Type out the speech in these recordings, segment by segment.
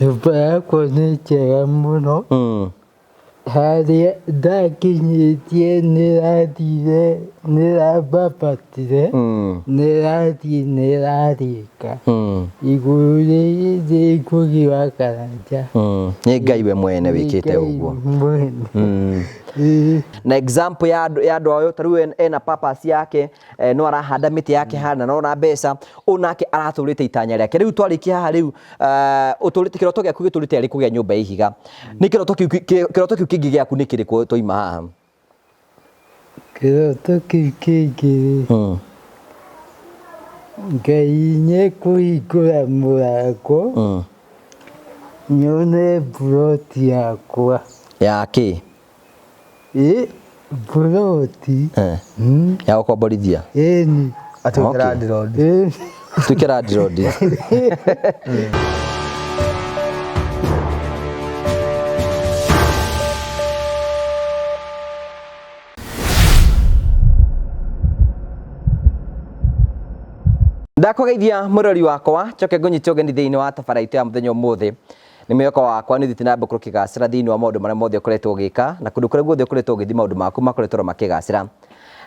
Nyũmba yakwa nĩ njega mũno. Harĩa ndakinyĩtie nĩrathire nĩrambambatire nĩrathiĩ nĩrarĩka. Igũrũ rĩrĩ Ngũgĩ wa Karanja. Nĩ Ngai we mwene wĩkĩte Nĩ Ngai ũguo. mwene. Ĩĩ. Na example ya andũ ya andũ ayo ta rĩu ena purpose yake no arahanda mĩtĩ yake haha na nona mbeca ũũ nake aratũrĩte itanya rĩake rĩu twarĩkia haha rĩu ũtũrĩte kĩroto gĩaku gĩtũrĩte arĩ kũgĩa nyũmba ya ihiga nĩ kĩroto kĩu kĩroto kĩu kĩngĩ gĩaku nĩ kĩrĩkũ twaima haha? Kĩroto kĩu kĩngĩ rĩ, Ngai nĩekũhingũra mũrango nyone mburoti yakwa. Ya kĩ? Ĩ mburoti. Ya gũkomborithia? Ĩni. Atuĩke landlord. Ĩni. Tuĩke landlord. Ndakũgeithia mũrori wakwa njoke ngũnyite ũgeni thĩinĩ wa tabara itũ ya mũthenya ũmũthĩ. Nĩ mwĩhoko wakwa nĩ ũthiĩte na mbere gũkorwo ũkĩgacĩra thĩinĩ wa maũndũ marĩa mothe ũkoretwo ũgĩka na kũndũ kũrĩa guothe ũkoretwo ũgĩthiĩ maũndũ maku makoretwo makĩgacĩra.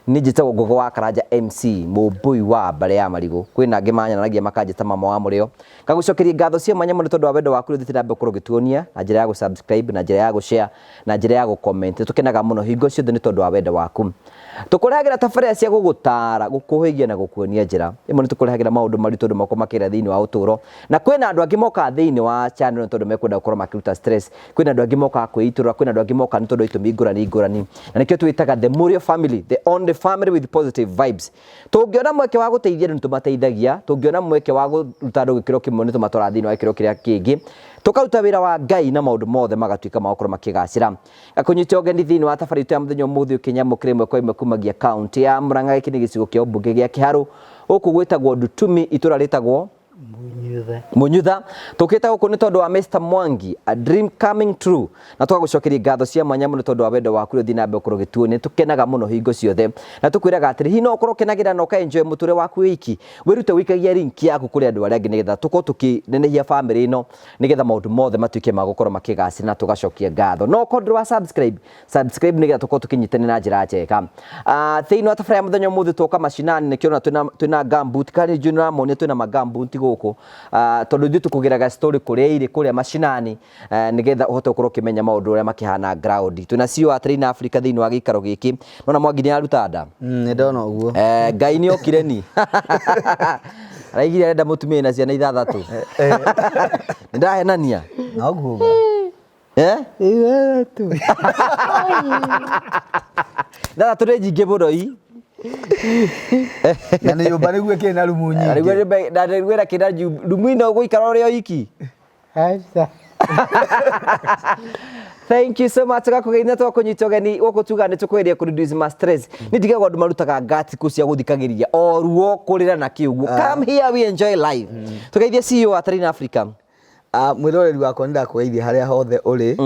Niĩ njĩtagwo Ngũgũ wa Karanja MC, mũmbũi wa mbarĩ ya marigũ. Kwĩna angĩ manyanaragia makanjĩta mama wa mũrĩo. Ngagũcokeria ngatho cia mwanya mũno tondũ wa wendo waku ũrĩa ũthiĩte na mbere gũkorwo ũgĩtuonia na njĩra ya gũ subscribe, na njĩra ya gũ share, na njĩra ya gũ comment. Nĩ tũkenaga mũno hingo ciothe nĩ tondũ wa wendo waku. Tũkũrehagĩra tabarĩra cia gũgũtaara, gũkũhĩgia na gũkuonia njĩra. Rĩmwe nĩ tũkũrehagĩra maũndũ maritũ andũ makoragwo makĩgerera thĩinĩ wa ũtũũro. Na kwĩna andũ angĩ mokaga thĩinĩ wa channel ĩno tondũ mekwenda gũkorwo makĩruta stress. Kwĩna andũ angĩ mokaga kwĩitũrũra, kwĩna andũ angĩ mokaga nĩ tondũ wa itũmi ngũrani ngũrani. Na nĩkĩo twĩtaga the Mũrĩo family, the only family with positive vibes. Tũngĩona mweke wa gũteithia andũ nĩ tũmateithagia, tũngĩona mweke wa kũruta andũ gĩkĩro kĩmwe nĩ tũmatwaraga thĩinĩ wa gĩkĩro kĩrĩa kĩngĩ. Tũkaruta wĩra wa Ngai na maũndũ mothe magatuĩka ma gũkorwo makĩgacĩra. Ngakũnyita ũgeni thĩinĩ wa thabarĩ itũ ya mũthenya ũmũthĩ ũkĩnyamũkĩra ĩmwe kwa ĩmwe kumagia kaũntĩ ya Murang'a. Gĩkĩ nĩ gĩcigo kĩa ũmbunge gĩa Kĩharũ. Gũkũ gwĩtagwo Ndutumi, itũra rĩtagwo Munyutha. Munyutha. Tũkĩte gũkũ nĩ tondũ wa Mr Mwangi, a dream coming true. Na tũgagũcokeria ngatho cia mwanya mũno tondũ wa wendo waku ũrĩa ũthiĩ na mbere gũkorwo ũgĩtuonia. Nĩ tũkenaga mũno hingo ciothe. Na tũkwĩraga atĩrĩ, hihi no ũkorwo ũkenagĩra na ũka enjoy mũtũrĩre waku wĩ iki? Wĩrute ũikagia link yaku kũrĩ andũ arĩa angĩ nĩgetha tũkorwo tũkĩnenehia family ĩno nĩgetha maũndũ mothe matuĩke ma gũkorwo makĩgacĩra na tũgacokia ngatho. No okorwo ndũrĩ wa subscribe, subscribe nĩgetha tũkorwo tũkĩnyitanĩra na njĩra njega. Thĩinĩ wa tabarĩra ya mũthenya ũmũthĩ twoka macinani nĩkĩo ũrona twĩna gumboot, kana nĩ njũĩ nĩũramonia twĩna ma gumboot gũkũ, tondũ ithuĩ tũkũgĩraga story kũrĩa irĩ kũrĩa macinani, nĩgetha ũhote gũkorwo ũkĩmenya maũndũ ũrĩa makĩhana ground. Twĩna CEO wa Train Africa thĩinĩ wa gĩikaro gĩkĩ. Nona Mwangi nĩ aruta nda? Nĩ ndona ũguo. Ngai nĩ okire ni. Araigire arenda mũtumia wĩna ciana ithathatũ. Nĩ ndahenania? Noguo. Eh? Ithathatũ. Ithathatũ nĩ nyingĩ mũno ii. Na nĩ nyũmba nĩguo ĩkĩrĩ na rumu nyingĩ. Na nĩguo ĩna kĩna rumu ĩno ũgũikara ũrĩ o iki. Aca. Thank you so much gakũgeithia twakũnyita ũgeni gũkũ tuga nĩ tũkũgeria kũ reduce ma stress nĩ ndigagwo andũ marutaga ngati kũ cia gũthikagĩrĩria o ruo kũrĩra na kĩ ũguo come here we enjoy life tũgeithie CEO wa Train Africa. Mwĩroreri wakwa nĩ ndakũgeithia harĩa hothe ũrĩ.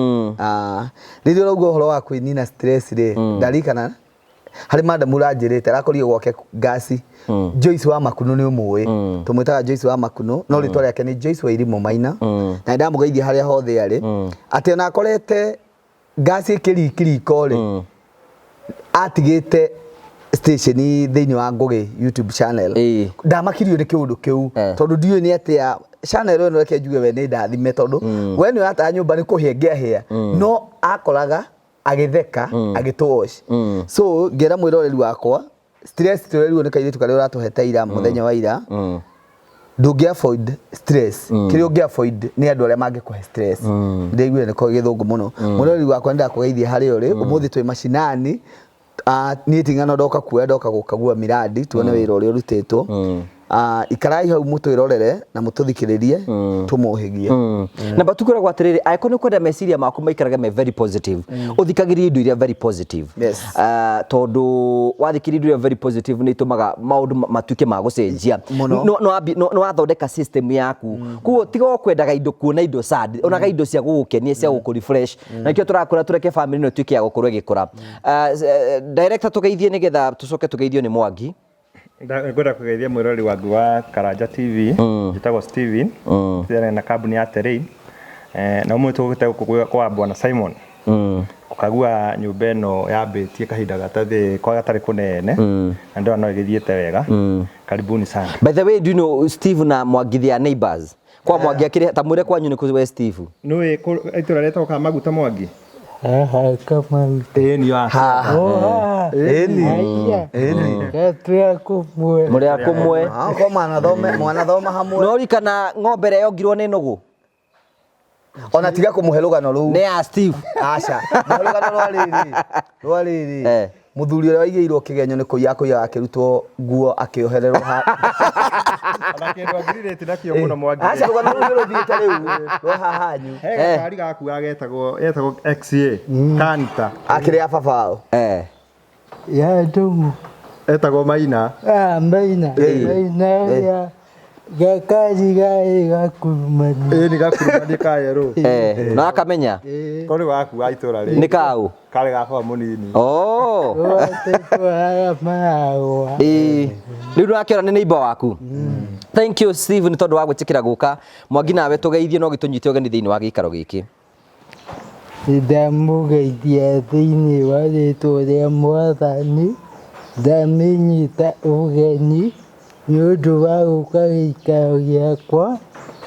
Rĩrĩa ũrauga ũhoro wa kwĩnina stress rĩ, ndarikana harĩ madam ũranjĩrĩte arakorire gwake ngasi Joyce wa Makunũ nĩ ũmũĩ, tũmwĩtaga Joyce wa Makunũ no rĩtwa rĩake nĩ Joyce Wairimũ Maina, na nĩ ndamũgeithia harĩa hothe arĩ, atĩ ona akorete ngasi ĩkĩrikiriko rĩ, atigĩte station thĩinĩ wa Ngũgĩ YouTube channel. Ndamakirio nĩ kĩũndũ kĩu tondũ ndiũĩ nĩ atĩa channel ĩno, reke njuge we nĩ ndathime tondũ we nĩ ũrataga nyũmba nĩ kũhĩa ĩngĩahĩa, no akoraga agĩtheka agĩtũ watch. So ngĩra mwĩroreri wakwa, stress tũrerirwo nĩ kairĩtu karĩa ũratũhete ira mũthenya wa ira, ndũngĩ avoid stress, kĩrĩa ũngĩ avoid nĩ andũ arĩa mangĩkũhe stress. Ndĩraiguire nĩ gĩthũngũ mũno. Mwĩroreri wakwa nĩ ndakũgeithia harĩa ũrĩ. Ũmũthĩ twĩ macinani. Niĩ ti ng'ano ndoka kuoya, ndoka gũkagua miradi tuone wĩra ũrĩa ũrutĩtwo. Ikarai hau mũtwĩrorere na mũtũthikĩrĩrie tũmũhĩgie. Na but kwĩragwo atĩrĩrĩ, angĩkorwo nĩ ũkwenda meciria maku maikarage me very positive, ũthikagĩrĩrie indo iria very positive. Tondũ wathikĩrĩria indo iria very positive nĩ itũmaga maũndũ matuĩke ma gũcenjia. Mũno. No wathondeka system yaku. Koguo tiga o kwendaga indo, kuona indo sad, onaga indo cia gũgũkenia, cia gũkũ refresh. Na nĩkĩo tũrakwĩra tũreke family ĩno ĩtuĩke ya gũkorwo ĩgĩkũra. Director tũgeithie nĩgetha tũcoke tũgeithio nĩ Mwangi. Ngwenda kũgeithia mwĩroreri wangu wa Karanja TV, njĩtagwo Steven, na kambuni ya Terrain. Na ũmũthĩ tũgũkĩte gũkũ kwa Bwana Simon. Ũkagua nyũmba ĩno yambĩtie kahinda gatathĩ kwa gatarĩ kũnene na ndĩrona no ĩgĩthiĩte wega. Karibuni sana. By the way, do you know Steve na Mwangi, they are neighbors? Kwa Mwangi akĩrĩ ta mwĩre kwanyu nĩ kũ we Steve? Nĩũĩ itũra rĩtagwo Kamaguta Mwangi? Haha Kamaguta. Ĩĩ nĩ wa. Haha. Oha. Ĩni. Aya. Ĩni. Gatwĩa kũmwe. Mũrĩ a kũmwe. Ah, ko mwanathome mwanathoma hamwe. No ririkana ng'ombe ĩrĩa yongirwo nĩ nũgũ? Ona tiga kũmũhe rũgano rũu. Nĩ ya Steve. Aca. Mũhe rũgano rwa rĩrĩ. Rwa rĩrĩ. Eh. Mũthuri ũrĩa waigĩirwo kĩgenyo nĩ kũiya akũiyaga akĩrutwo nguo akĩohererwo ha. Ona kĩndũ angirĩte nakĩo mũno Mwangi. Aca rũgano rũu nĩ rũthiĩte rĩu rwa hahanyu. He gakari gakuaga getagwo XA Kanta. Akĩrĩ ya baba wao. Eh. Ya ndũng'ũ. Etagwo Maina. Ah, Maina. Eh. Maina Eh. ya gakari garĩ gakurumani. Ĩĩ nĩ gakurumani ka yerũ. Eh. Na akamenya Ko nĩ gakuaga itũra rĩrĩ. nĩ kaũ? Karĩ ga baba mũnini. Oh. Rwatĩtwaraga maragwa. Ĩĩ. Rĩu nĩwakĩona nĩ neighbor waku. Thank you Steve nĩ tondũ wa gwĩtĩkĩra gũka. Mwangi nawe tũgeithie no gĩtũnyite ũgeni thĩinĩ wa gĩikaro gĩkĩ. Ndamũgeithia thĩinĩ wa rĩtwa rĩa Mwathani, ndamĩnyita ũgeni nĩ ũndũ wa gũka gĩikaro gĩakwa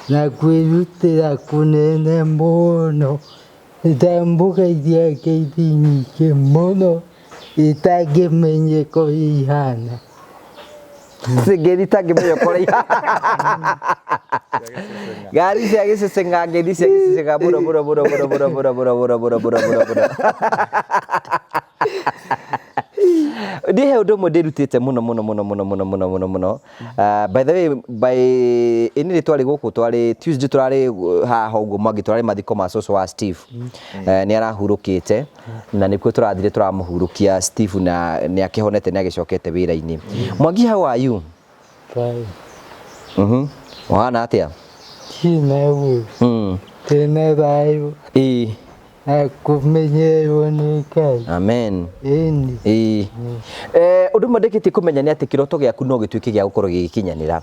na kwĩrutĩra kũnene mũno. Ndamũgeithia ngeithi nyingĩ mũno itangĩmenyeka ũrĩa ihana. Ngeithi itangĩmenyeka ũrĩa ihana. Ngari cia gĩceceng'a, ngeithi cia gĩceceng'a mũno mũno mũno mũno mũno mũno mũno mũno mũno mũno mũno mũno. Ndiĩ he ũndũ ũmwe ndĩrutĩte mũno mũno mũno mũno mũno mũno mũno mũno. By the way, by ĩnĩ twarĩ gũkũ twarĩ Tuesday tũrarĩ haha ũguo Mwangi tũrarĩ mathiko ma cũcũ wa Steve. Nĩ arahurũkĩte na nĩkuo tũrathire tũramũhurũkia Steve na nĩ akĩhonete nĩ agĩcokete wĩra-inĩ. Mwangi, how are you? Fine. Ũhana atĩa? Ndina ũru. Ndĩna thayũ. Ĩĩ. Na kũmenyererwo nĩ Ngai. Amen. Ĩni. Ĩĩ. Ũndũ ũmwe ndĩkĩtie kũmenya nĩ atĩ kĩroto gĩaku no gĩtuĩke gĩa gũkorwo gĩgĩkinyanĩra.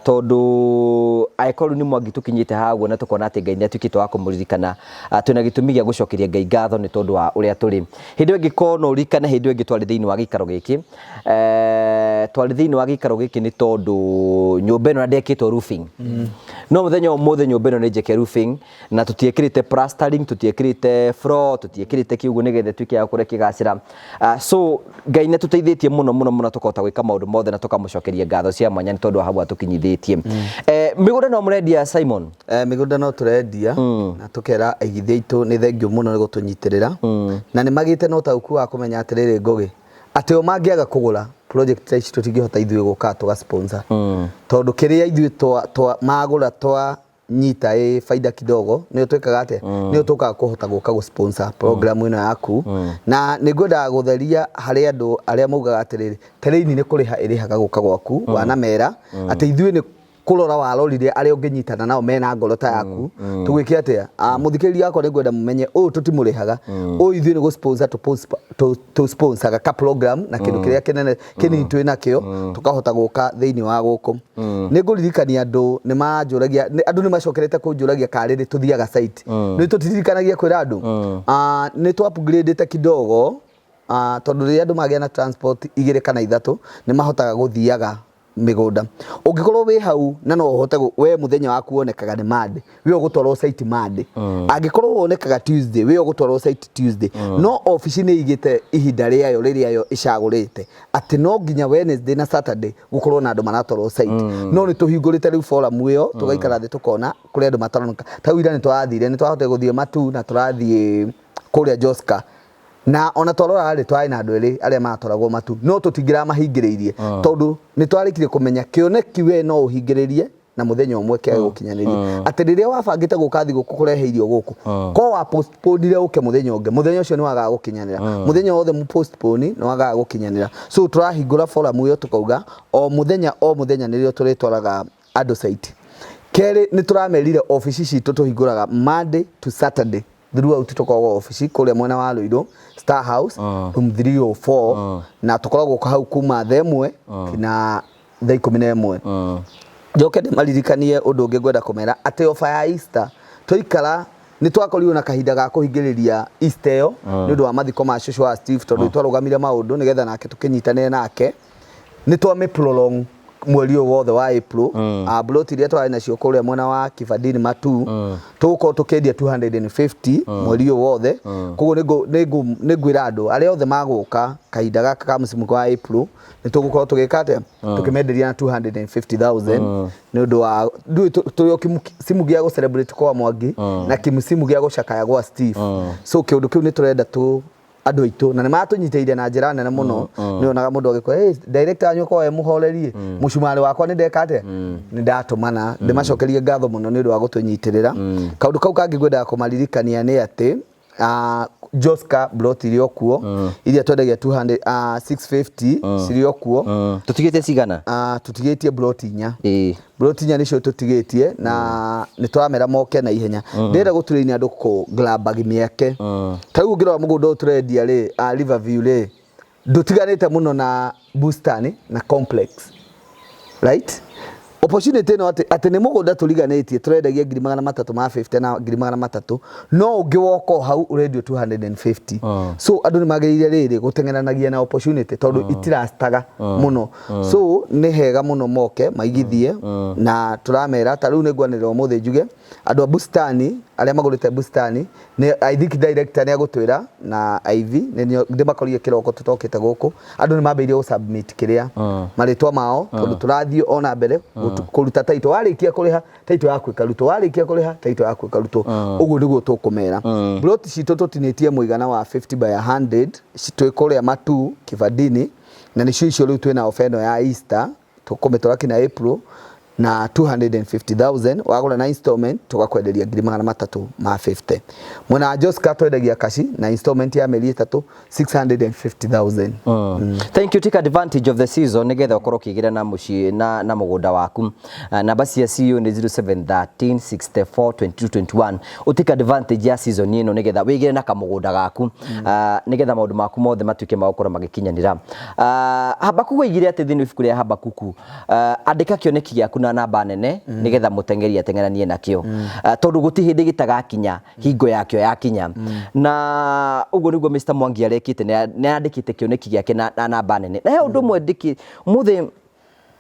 Tondũ angĩkorwo nĩ Mwangi tũkinyĩte haha ũguo na tũkona atĩ Ngai nĩ atuĩkĩte wa kũmũririkana, twĩna gĩtũmi gĩa gũcokeria Ngai ngatho nĩ tondũ wa ũrĩa tũrĩ. Hĩndĩ ĩyo ĩngĩ korwo no ũririkane hĩndĩ ĩyo ĩngĩ twarĩ thĩinĩ wa gĩikaro gĩkĩ, twarĩ thĩinĩ wa gĩikaro gĩkĩ nĩ tondũ nyũmba ĩno na ndĩekĩtwo roofing. No mũthenya ũmũthĩ nyũmba ĩno nĩ njĩke roofing na tũtiĩkĩrĩte plastering, tũtiĩkĩrĩte floor, tũtiĩkĩrĩte kiugo nĩgetha ĩtuĩke ya gũkorwo ĩkĩgacĩra. So Ngai nĩ atũteithĩtie mũno mũno mũno tũkahota gwĩka maũndũ mothe na tũkamũcokeria ngatho cia mwanya nĩ tondũ wa hau atũkinyithĩtie. Mĩgũnda no mũrendia Simon? Mĩgũnda no tũrendia na tũkera aigithia aitũ nĩ thengiũ mũno nĩ gũtũnyitĩrĩra na nĩ magĩte na ũtaũku wa kũmenya atĩrĩrĩ Ngũgĩ atĩ o mangĩaga kũgũra project ta ici tũtingĩhota ithuĩ gũka tũga sponsor tondũ kĩrĩa ithuĩ magũra twa nyita ĩ faida kidogo nĩyo twĩkaga atĩa nĩyo tũkaga kũhota gũka gũ sponsor program ĩno yaku na nĩ ngwendaga gũtheria harĩ andũ arĩa maugaga atĩrĩrĩ terĩini nĩ kũrĩha ĩrĩhaga gũka gwaku wanamera atĩ ithuĩ nĩ kũrora warorire arĩa ũngĩnyitana nao mena ngoro ta yaku tũgwĩke atĩa mũthikĩrĩria wakwa nĩ ngwenda mũmenye ũyũ tũtimũrĩhaga ũyũ ithuĩ nĩ gũ sponsor tũ sponsoraga ka program na kĩndũ kĩrĩa kĩnene kĩnini twĩ nakĩo tũkahota gũka thĩinĩ wa gũkũ nĩ ngũririkania andũ nĩ manjũragia andũ nĩ macokerete kũnjũragia karĩrĩ tũthiaga site nĩ tũtiririkanagia kwĩra andũ nĩ tũ upgradĩte kidogo tondũ rĩrĩa andũ magĩa na transport igĩrĩ kana ithatũ nĩ mahotaga gũthiaga mĩgũnda ũngĩkorwo wĩ hau na no ũhote we mũthenya waku wonekaga nĩ Monday we ũgũtwarwo site Monday angĩkorwo wonekaga Tuesday we ũgũtwarwo site Tuesday no obici nĩ igĩte ihinda rĩayo rĩrĩa yo ĩcagũrĩte atĩ no nginya Wednesday na Saturday gũkorwo na andũ maratwarwo site no nĩ tũhingũrĩte rĩu forum ĩyo tũgaikara thĩ tũkona kũrĩ andũ mataroneka ta rĩu ira nĩ tũrathire nĩ twahotire gũthiĩ Matu na tũrathiĩ kũrĩa Joska na ona twarora rĩ twarĩ na andũ erĩ arĩa maratwaragwo Matu no tũtingĩramahingĩrĩirie tondũ nĩ twarĩkire kũmenya kĩoneki we no ũhingĩrĩrie na mũthenya ũmwe kĩage gũkinyanĩria atĩ rĩrĩa wabangĩte gũka thigũkũ kũrehe irio gũkũ ko wa postponire ũke mũthenya ũngĩ mũthenya ũcio nĩ wagaga gũkinyanĩra mũthenya wothe mu postpone nĩ wagaga gũkinyanĩra so tũrahingũra forum ĩyo tũkauga o mũthenya nĩrĩo tũrĩtwaraga andũ site kerĩ nĩ tũramerire obici citũ tũhingũraga Monday to Saturday throughout tũkoragwo obici kũrĩa mwena wa Ruiru Star House room 304 na tũkoragwo hau kuma thaa ĩmwe kinya thaa 11 njoke ndĩmaririkanie ũndũ ũngĩ ngwenda kũmera atĩ ofa ya Easter Twaikara nĩ twakorirwo na kahinda ga kũhingĩrĩria Easter ĩyo nĩ ũndũ wa mathiko ma cũcũ wa Steve, tondũ twarũgamire maũndũ nĩgetha nake tũkĩnyitanĩre nake. Nĩ twamĩ prolong mweri ũyũ wothe wa April. Plot iria twarĩ nacio kũrĩa mwena wa Kibandini Matu, tũgũkorwo tũkĩendia 250 mweri ũyũ wothe. Koguo nĩ ngwĩra andũ arĩa othe magũka kahinda gaka ka mũciĩ wa April, nĩ tũgũkorwo tũgĩka atĩa, tũkĩmenderia na 250,000, nĩ ũndũ wa ndũĩ tũrĩ o kĩmsimu gĩa gũ celebrate kwa Mwangi na kĩmsimu gĩa gũcakaya gwa Steve. So kĩũndũ kĩu nĩ tũrenda tũ andũ aitũ, na nĩ matũnyitĩrĩire na njĩra nene mũno. Nĩ onaga mũndũ agĩkora, "Hey, director wanyu akorwo e mũhoreri, mũcumarĩ wakwa nĩ ndeka atĩa, nĩ ndatũmana." Ndĩmacokerie ngatho mũno nĩ ũndũ wa gũtũnyitĩrĩra. Kaũndũ kau kangĩ ngwendaga kũmaririkania nĩ atĩ Joska plot irĩ o kuo, iria twendagia 200, 650, cirĩ o kuo. Tũtigĩte cigana? Tũtigĩtie plot 4. Plot 4 nĩcio tũtigĩtie, na nĩ tũramera moke na ihenya. Ndĩrenda gũturĩinia andũ kũ grab mĩeke. Ta rĩu ũngĩrora mũgũnda ũyũ tũrendia rĩ, Riverview rĩ, ndũtiganĩte mũno na Bustani na Complex, right? Opportunity ĩno atĩ nĩ mũgũnda tũriganĩtie, tũrendagia 350,000 na 300,000, no ũngĩ woka o hau ũrendio 250. So andũ nĩ magĩrĩire rĩrĩ gũteng'eranagia na opportunity, tondũ itirastaga mũno. So nĩ hega mũno moke maigithie, na tũramera ta rĩu nĩ ngwanĩrĩra ũmũthĩ njuge andũ a Bustani arĩa magũrĩte Bustani nĩ, I think director nĩ agũtwĩra na IV nĩ ndĩmakorire kĩroko tũtokĩte gũkũ, andũ nĩ mambĩrĩirie gũ submit kĩrĩa marĩtwa mao, tondũ tũrathiĩ ona mbere kũruta title. Warĩkia kũrĩha, title yaku ĩkarutwo. Warĩkia kũrĩha, title yaku ĩkarutwo. Ũguo nĩguo tũkũmera. Plot citũ tũtinĩtie mũigana wa 50 by 100, twĩ kũrĩa Matu Kibandini, na nĩcio icio rĩu twĩna offer ĩno ya Easter, tũkũmĩtwara kinya April na 250,000. Wagũra na installment, tũgakwenderia 350,000. Mwena wa Joska twendagia kaci na installment ya mĩeri 3, 650,000. Thank you. Take advantage of the season nigetha ũkorwo ũkĩgĩra na mũciĩ na mũgũnda waku. Namba cia CEO nĩ 0713 64 22 21. Ũtake advantage ya season ĩno nigetha wĩgĩre na kamũgũnda gaku, nigetha maũndũ maku mothe matuĩke ma gũkorwo magĩkinyanĩra. Habakuku oigire atĩ thĩinĩ wa ibuku rĩa Habakuku, andĩka kĩoneki gĩaku na namba nene nigetha mũteng'eri ateng'eranie nakĩo, tondũ gũtirĩ hĩndĩ gĩtagakinya hingo yakĩo yakinya. Na ũguo nĩguo Mr Mwangi arekĩte, nĩ andĩkĩte kĩoneki gĩake na namba nene. Na he ũndũ ũmwe ndĩkĩ mũthĩ,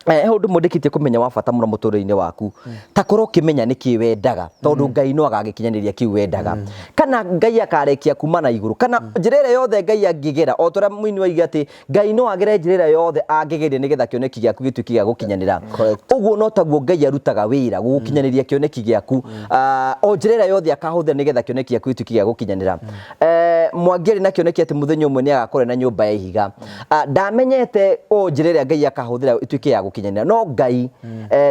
he ũndũ ũmwe ndĩkĩtie kũmenya wa bata mũno mũtũrĩre-inĩ waku, ta korwo ũkĩmenya nĩkĩ wendaga, tondũ Ngai no agagĩkinyanĩria kĩu wendaga, kana Ngai akarekia kuma na igũrũ, kana njĩra ĩrĩa yothe Ngai angĩgera, o ta ũrĩa mũini oiga atĩ Ngai no agere njĩra ĩrĩa yothe angĩgeria nĩgetha kĩoneki gĩaku gĩtuĩke gĩa gũkinyanĩra. Ũguo no taguo Ngai arutaga wĩra gũgũkinyanĩria kĩoneki gĩaku, o njĩra ĩrĩa yothe akahũthĩra nĩgetha kĩoneki gĩaku gĩtuĩke gĩa gũkinyanĩra. Mwangi arĩ na kĩoneki atĩ mũthenya ũmwe nĩ agakorwo na nyũmba ya ihiga. Ndamenyete o njĩra ĩrĩa Ngai akahũthĩra ĩtuĩke ya gũkinyanĩra, no Ngai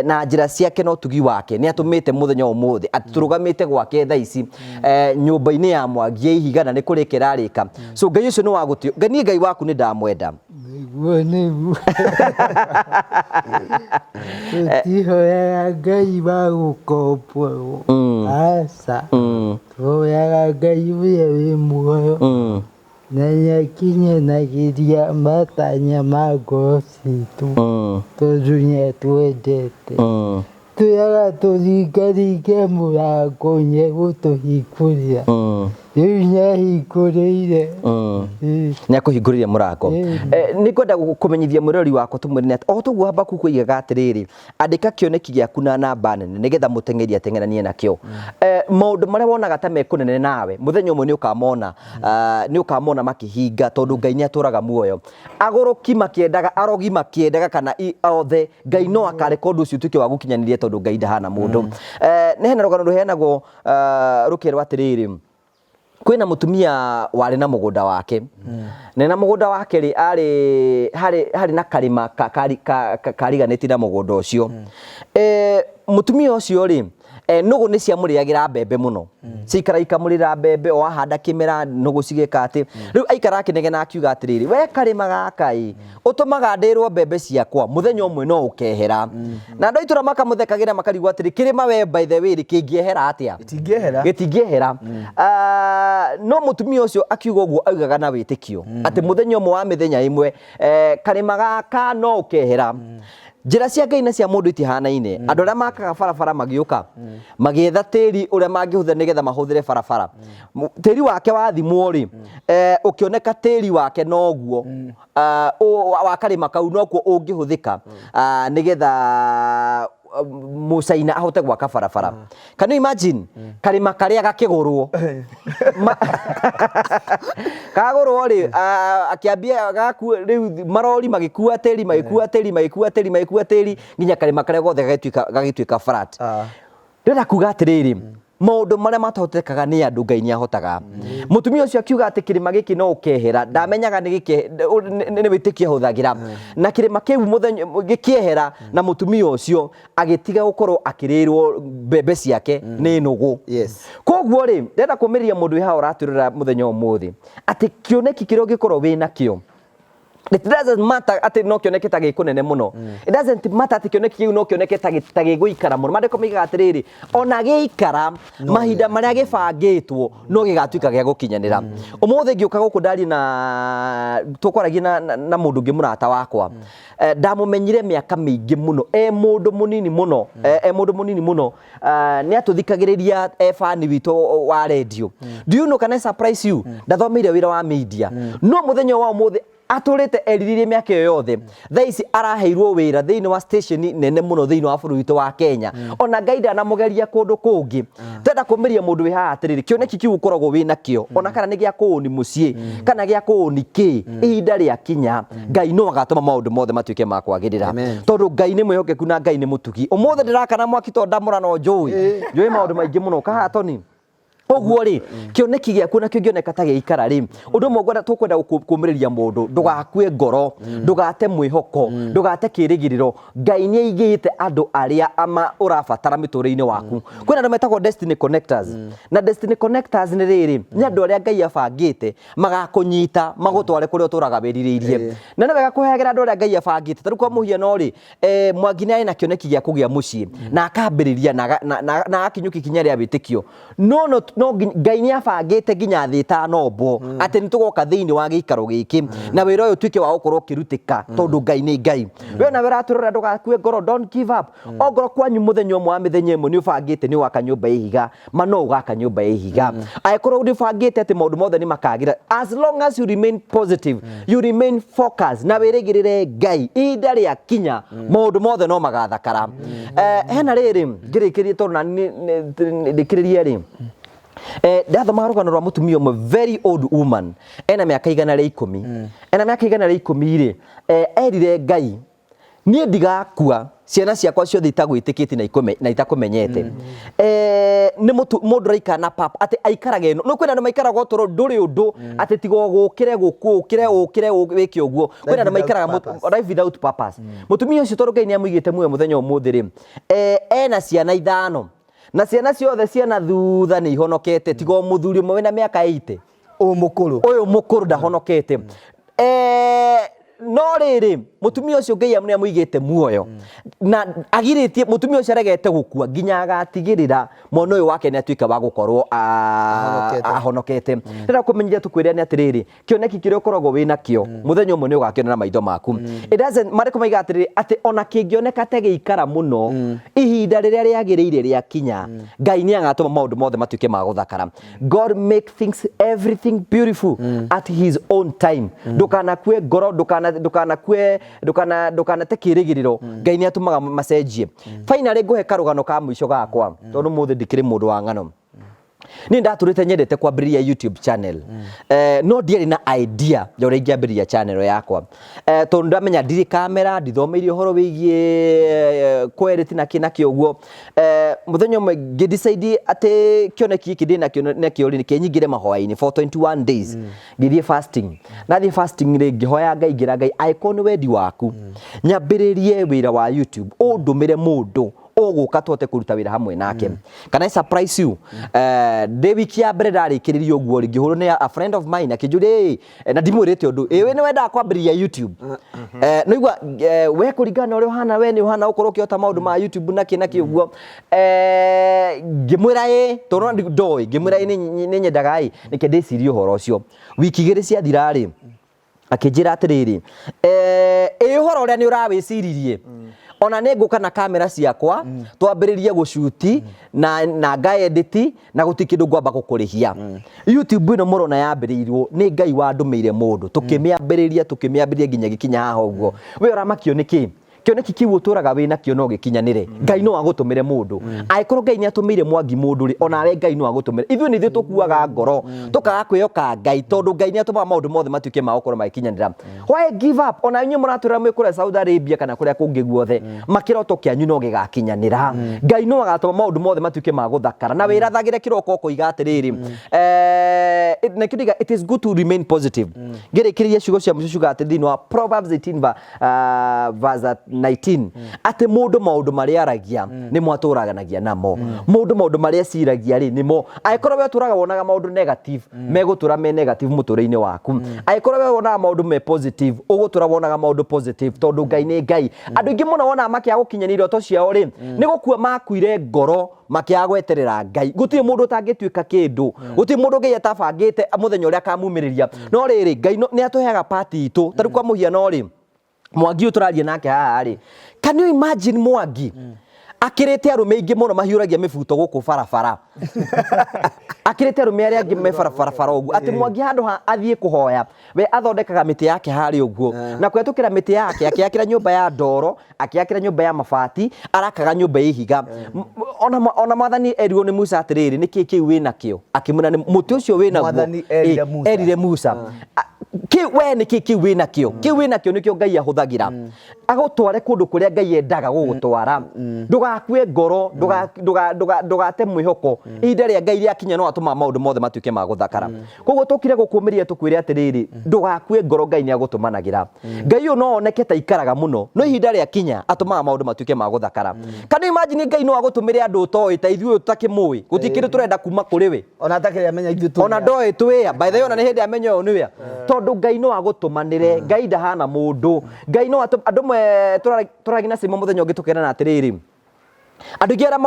na njĩra ciake na ũtugi wake nĩ atũmĩte mũthenya wa ũmũthĩ atĩ tũrũgamĩte gwake thaa ici, nyũmba-inĩ ya Mwangi ya ihiga, na nĩ kũrĩka ĩrarĩka. So Ngai ũcio nĩ wa gũtĩo. Ngai, niĩ Ngai waku nĩ ndamwenda. Nĩguo tũtihoyaga Ngai wa gũkomborwo, aca. Tũhoyaga Ngai ũrĩa wĩ muoyo, na nĩakinyanagĩria matanya ma ngoro citũ, tondũ nĩatwendete. Twĩraga tũringaringe mũrango, nĩegũtũhingũrĩra. Rĩu nĩahingũrĩire. Ĩĩ. Nĩ akũhingũrĩire mũrango. Nĩ ngwenda kũmenyithia mwĩrori wakwa, tũmwĩre atĩ o toguo Habakuku oigaga atĩrĩrĩ, andĩka kĩoneki gĩaku na namba nene nĩgetha mũteng'eri ateng'eranie nakĩo. Maũndũ marĩa wonaga ta mekũnene nawe, mũthenya ũmwe nĩ ũkamona, nĩ ũkamona makĩhinga, tondũ Ngai nĩ atũraga muoyo. Agũrũki makĩendaga, arogi makĩendaga, kana othe, Ngai no akareka ũndũ ũcio ũtuĩke wa gũkinyanĩria, tondũ Ngai ndahana mũndũ. Nĩ hena rũgano rũheanagwo, rũkerwo atĩrĩrĩ, kwĩna mũtumia warĩ na mũgũnda wake, na mũgũnda wake rĩ, arĩ harĩ na karĩma kariganĩtie na mũgũnda ũcio. Mũtumia ũcio rĩ, nũgũ nĩ ciamũrĩagĩra mbembe mũno, ciaikara ikamũrĩra mbembe, o ahanda kĩmera nũgũ cigĩka atĩ. Rĩu aikara akĩnegena akiuga atĩrĩrĩ, we karĩma gaka ĩ, ũtũmaga ndĩrwo mbembe ciakwa, mũthenya ũmwe no ũkehera. Na andũ a itũra makamũthekagĩra, makarigwo atĩrĩ, kĩrĩma we by the way rĩ, kĩngĩehera atĩa? Itingĩehera. Gĩtingĩehera. No mũtumia ũcio akiuga ũguo augaga na wĩtĩkio atĩ mũthenya ũmwe wa mĩthenya ĩmwe, karĩma gaka no ũkehera. Njĩra cia Ngai na cia mũndũ itihanaine. Andũ arĩa makaga barabara magĩũka magĩetha tĩri ũrĩa mangĩhũthĩra nĩgetha mahũthĩre barabara. Tĩri wake wathimwo rĩ, ũkĩoneka tĩri wake noguo wa karĩma kau nokuo ũngĩhũthĩka nĩgetha mũcaina ahote gwaka barabara. Can you imagine? Karĩma karĩa gakĩgũrwo. Kagũrwo rĩ, akĩambia gaku rĩu marori magĩkua tĩri, magĩkua tĩri, magĩkua tĩri, magĩkua tĩri nginya karĩma karĩa gothe gagĩtuĩka flat. Ndĩrenda kuga atĩrĩrĩ, maũndũ marĩa matahotekaga nĩ andũ Ngai nĩ ahotaga. Mũtumia ũcio akiuga atĩ kĩrĩma gĩkĩ no ũkehera, ndamenyaga nĩ nĩ wĩtĩkio ahũthagĩra. Na kĩrĩma kĩu mũthenya gĩkĩehera na mũtumia ũcio agĩtiga gũkorwo akĩrĩrwo mbembe ciake nĩ nũgũ. Koguo rĩ, ndĩrenda kũmĩrĩria mũndũ wĩ haha ũratwĩrora mũthenya ũmũthĩ atĩ kĩoneki kĩrĩa ũngĩkorwo wĩ nakĩo, it doesn't matter atĩ no kĩoneke ta gĩ kũnene mũno. It doesn't matter atĩ kĩoneki kĩu no kĩoneke ta gĩgũikara mũno. Maandĩko moigaga atĩrĩrĩ, ona gĩikara mahinda marĩa gĩbangĩtwo no gĩgatuĩka gĩa gũkinyanĩra. Ũmũthĩ ngĩũka gũkũ ndarie na tũkwaragia na mũndũ ũngĩ mũrata wakwa. Ndamũmenyire mĩaka mĩingĩ mũno e mũndũ mũnini mũno, e mũndũ mũnini mũno. Nĩ atũthikagĩrĩria e bani witũ wa radio. Do you know, can I surprise you? Ndathomeire wĩra wa media. No mũthenya wa ũmũthĩ atũrĩte erirĩirie mĩaka ĩyo yothe, thaa ici araheirwo wĩra thĩinĩ wa station nene mũno thĩinĩ wa bũrũri witũ wa Kenya. Ona Ngai ndanamũgeria kũndũ kũngĩ. Ndĩrenda kũmĩria mũndũ wĩ haha atĩrĩrĩ, kĩoneki kĩu ũkoragwo wĩ nakĩo, ona kana nĩ gĩa kũũni mũciĩ kana gĩa kũũni kĩ, ihinda rĩakinya Ngai no agatũma maũndũ mothe matuĩke ma kwagĩrĩra. Tondũ Ngai nĩ mwĩhokeku na Ngai nĩ mũtugi. Ũmũthĩ ndĩrakana mwaki tondũ ndamũra no njũĩ njũĩ maũndũ maingĩ mũno kahaha Tony. Ũguo rĩ, kĩoneki gĩaku na kĩngĩoneka ta gĩikara rĩ, ũndũ ũmwe ngwenda tũkwenda kũmĩrĩria mũndũ, ndũgakue ngoro, ndũgate mwĩhoko, ndũgate kĩrĩgĩrĩro. Ngai nĩ aigĩte andũ arĩa ama ũrabatara mĩtũrĩre-inĩ waku. Kwĩna andũ metagwo destiny connectors. Na destiny connectors nĩ rĩrĩ, nĩ andũ arĩa Ngai abangĩte magakũnyita magũtware kũrĩa ũtũraga wĩrirĩirie. Na nĩ wega kũheagĩra andũ arĩa Ngai abangĩte. Ta rĩu kwa mũhiano rĩ, Mwangi nĩ arĩ na kĩoneki gĩa kũgĩa mũciĩ na akambĩrĩria na agakinyũkia ikinya rĩa wĩtĩkio. No, no, no Ngai nĩ abangĩte nginya thĩ ĩtanombwo atĩ nĩ tũgoka thĩinĩ wa gĩikaro gĩkĩ na wĩra ũyũ ũtuĩke wa gũkorwo ũkĩrutĩka tondũ Ngai nĩ Ngai. We nawe ũratwĩrorera ndũgakue ngoro, don't give up. Ongorwo kwanyu mũthenya ũmwe wa mĩthenya ĩmwe nĩ ũbangĩte nĩ ũgaka nyũmba ya ihiga, ma no ũgaka nyũmba ya ihiga. Angĩkorwo nĩ ũbangĩte atĩ maũndũ mothe nĩ makagĩra, as long as you remain positive, you remain focused na wĩrĩgĩrĩre Ngai, ihinda rĩakinya maũndũ mothe no magathakara. Hena rĩrĩ ngĩrĩkĩrie tondũ nani ndĩkĩrĩrie rĩ, ndathomaga rũgano rwa mũtumia ũmwe, very old woman, ena mĩaka 110, ena mĩaka 110 rĩ, erire Ngai, niĩ ndigakua ciana ciakwa ciothe itagwĩtĩkĩtie na itakũmenyete. Nĩ mũndũ ũraikara na papa atĩ aikarage ĩno, nĩ kwĩna andũ maikaraga ũtũũro ndũrĩ ũndũ atĩ tiga ũgũkĩre gũkũ ũkĩre ũkĩre wĩke ũguo. Kwĩna andũ maikaraga life without purpose. Mũtumia ũcio tondũ Ngai nĩ amũigĩte muoyo mũthenya ũmũthĩ rĩ, ena ciana 5 na ciana ciothe ciana thutha nĩ ihonokete tiga o mũthuri ũmwe wĩna mĩaka 80. Ũyũ mũkũrũ. Ũyũ mũkũrũ ndahonokete. No rĩrĩ, mũtumia ũcio Ngai nĩ amũigĩte muoyo na agirĩtie mũtumia ũcio aregete gũkua nginya agatigĩrĩra mwana ũyũ wake nĩ atuĩka wa gũkorwo Ahonokete. ahonokete. Ndĩrenda kũmenyithia tũkwĩre nĩ atĩrĩrĩ, kĩoneki kĩrĩa ũkoragwo wĩ nakĩo mũthenya ũmwe nĩ ũgakĩona na maitho maku. It doesn't, marĩkũ maigaga atĩrĩrĩ, atĩ ona kĩngĩoneka ta gĩikara mũno, ihinda rĩrĩa rĩagĩrĩire rĩakinya, Ngai nĩ agatũma maũndũ mothe matuĩke ma gũthakara. God make things everything beautiful at his own time. Ndũkanakue ngoro, ndũkanakue, ndũkanate kĩrĩgĩrĩro. Ngai nĩ atũmaga macenjie. Finally ngũhe karũgano ka mũico gakwa, tondũ ũmũthĩ ndikĩrĩ mũndũ wa ng'ano. Niĩ ndatũrĩte nyendete kwambĩrĩria YouTube channel. No ndiarĩ na idea ya ũrĩa ingĩambĩrĩria channel yakwa. Tondũ ndamenya ndirĩ kamera, ndithomeire ũhoro wĩgiĩ kũ-edit na kĩ na kĩ ũguo. Mũthenya ũmwe ngĩ-decide atĩ kĩoneki gĩkĩ ndĩ nakĩo nakĩo rĩ, nĩkĩo nyingĩre mahoya-inĩ for 21 days. Ngĩthiĩ fasting. Nathiĩ fasting rĩ, ngĩhoya Ngai, ngĩra Ngai, angĩkorwo nĩ wendi waku, nyambĩrĩrie wĩra wa YouTube, ũndũmĩre mũndũ ũgũka tũhote kũruta wĩra hamwe nake. Can I surprise you? Ndĩ wiki ya mbere ndarĩkĩrĩria ũguo rĩ, ngĩhũrwo nĩ a friend of mine akĩnjũria, ĩ, na ndimwĩrĩte ũndũ, ĩ, we nĩ wendaga kwambĩrĩria YouTube? Nĩigua, we kũringana na ũrĩa ũhana, we nĩ ũhana ũkorwo ũkĩhota maũndũ ma YouTube na kĩ na kĩ ũguo. Ngĩmwĩra ĩ, tondũ ndoĩ, ngĩmwĩra ĩ, nĩ nyendaga ĩ, nĩkĩ ndĩcirie ũhoro ũcio. Wiki 2 ciathira rĩ, akĩnjĩra atĩrĩrĩ, ĩ ũhoro ũrĩa nĩ ũrawĩciririe, Ona nĩ ngũka na kamera ciakwa twambĩrĩrie gũcuti na ngaedit na gũtirĩ kĩndũ ngwamba gũkũrĩhia. YouTube ĩno mũrona yambĩrĩirio nĩ Ngai wandũmĩire mũndũ, tũkĩmĩambĩrĩria tũkĩmĩambĩrĩria nginya gĩkinya haha ũguo. We ũramakio nĩ kĩ? Kĩoneki kĩu ũtũraga wĩ nakĩo no gĩkinyanĩre. Ngai no agũtũmĩre mũndũ. Angĩkorwo Ngai nĩ atũmĩire Mwangi mũndũ rĩ, onawe Ngai no agũtũmĩre. Ithuĩ nĩ ithuĩ tũkuaga ngoro tũkaga kwĩhoka Ngai, tondũ Ngai nĩ atũmaga maũndũ mothe matuĩke ma gũkorwo magĩkinyanĩra. Why give up? Ona inyuĩ mũratwĩra mwĩ kũrĩa Saudi Arabia kana kũrĩa kũngĩ guothe, makĩroto kĩanyu no gĩgakinyanĩra. Ngai no agatũma maũndũ mothe matuĩke ma gũthakara. Na wĩrathagĩre kĩroko ũkoiga atĩrĩrĩ, nakĩo ndiga, it is good to remain positive. Ngĩrĩkĩrĩria ciugo cia mũico ciugaga atĩ thĩinĩ wa Proverbs 18 verse 19 atĩ mũndũ maũndũ marĩa aragia nĩmo atũraganagia namo. Mũndũ maũndũ marĩa eciragia rĩ nĩmo. Angĩkorwo we ũtũraga wonaga maũndũ negative, megũtũra me negative mũtũrĩre-inĩ waku. Angĩkorwo we wonaga maũndũ me positive, ũgũtũra wonaga maũndũ positive, tondũ Ngai nĩ Ngai. Andũ aingĩ mũno wonaga makĩaga gũkinyanĩria iroto ciao rĩ, nĩ gũkua makuire ngoro makĩaga gweterera Ngai. Gũtirĩ mũndũ ũtangĩtuĩka kĩndũ, gũtirĩ mũndũ Ngai atabangĩte mũthenya ũrĩa akamumĩrĩria. No rĩrĩ, Ngai nĩ atũheaga part itũ. Ta rĩu kwa mũhiano rĩ, Mwangi ũyũ tũraria nake haha rĩ, can you imagine Mwangi akĩrĩte arũme aingĩ mũno mahiũragia mĩbuto gũkũ barabara, akĩrĩte arũme arĩa angĩ me barabara ũguo, atĩ Mwangi handũ ha athiĩ kũhoya, we athondekaga mĩtĩ yake harĩa ũguo, na kũhetũkĩra mĩtĩ yake akĩakĩra nyũmba ya ndoro, akĩakĩra nyũmba ya mabati, arakaga nyũmba ya ihiga. Ona Mwathani erirwo nĩ Musa atĩrĩrĩ, nĩkĩ kĩu wĩ nakĩo? Akĩmwĩra nĩ mũtĩ ũcio wĩ naguo. Mwathani erire Musa. Erire Musa. Kĩu we nĩkĩ kĩu wĩ nakĩo? Kĩu wĩ nakĩo nĩkĩo Ngai ahũthagĩra agũtware kũndũ kũrĩa Ngai endaga gũgũtwara. Ndũgakue ngoro, ndũgate mwĩhoko. Ihinda rĩa Ngai rĩakinya no atũmaga maũndũ mothe matuĩke ma gũthakara. Koguo tũkire gũkũmĩria tũkwĩre atĩrĩrĩ, ndũgakue ngoro, Ngai nĩ agũtũmanagĩra. Ngai ũyũ no oneke ta ikaraga mũno, no ihinda rĩakinya atũmaga maũndũ matuĩke ma gũthakara. Can you imagine Ngai no agũtũmĩre andũ ũtoĩ ta ithuĩ ũtakĩmũĩ, gũtirĩ kĩndũ tũrenda kuma kũrĩ we. Ona atakĩrĩ amenya ithuĩ tũrĩ Ona a. ndoĩ twĩ a. By the way, ona nĩ hĩndĩ amenya ũyũ nĩwe a. Tondũ Ngai no agũtũmanĩre, Ngai ndahana mũndũ. Ngai no atũ, andũ amwe tũraragia na Simon mũthenya ũngĩ tũkerana atĩrĩrĩ, andũ aingĩ arĩa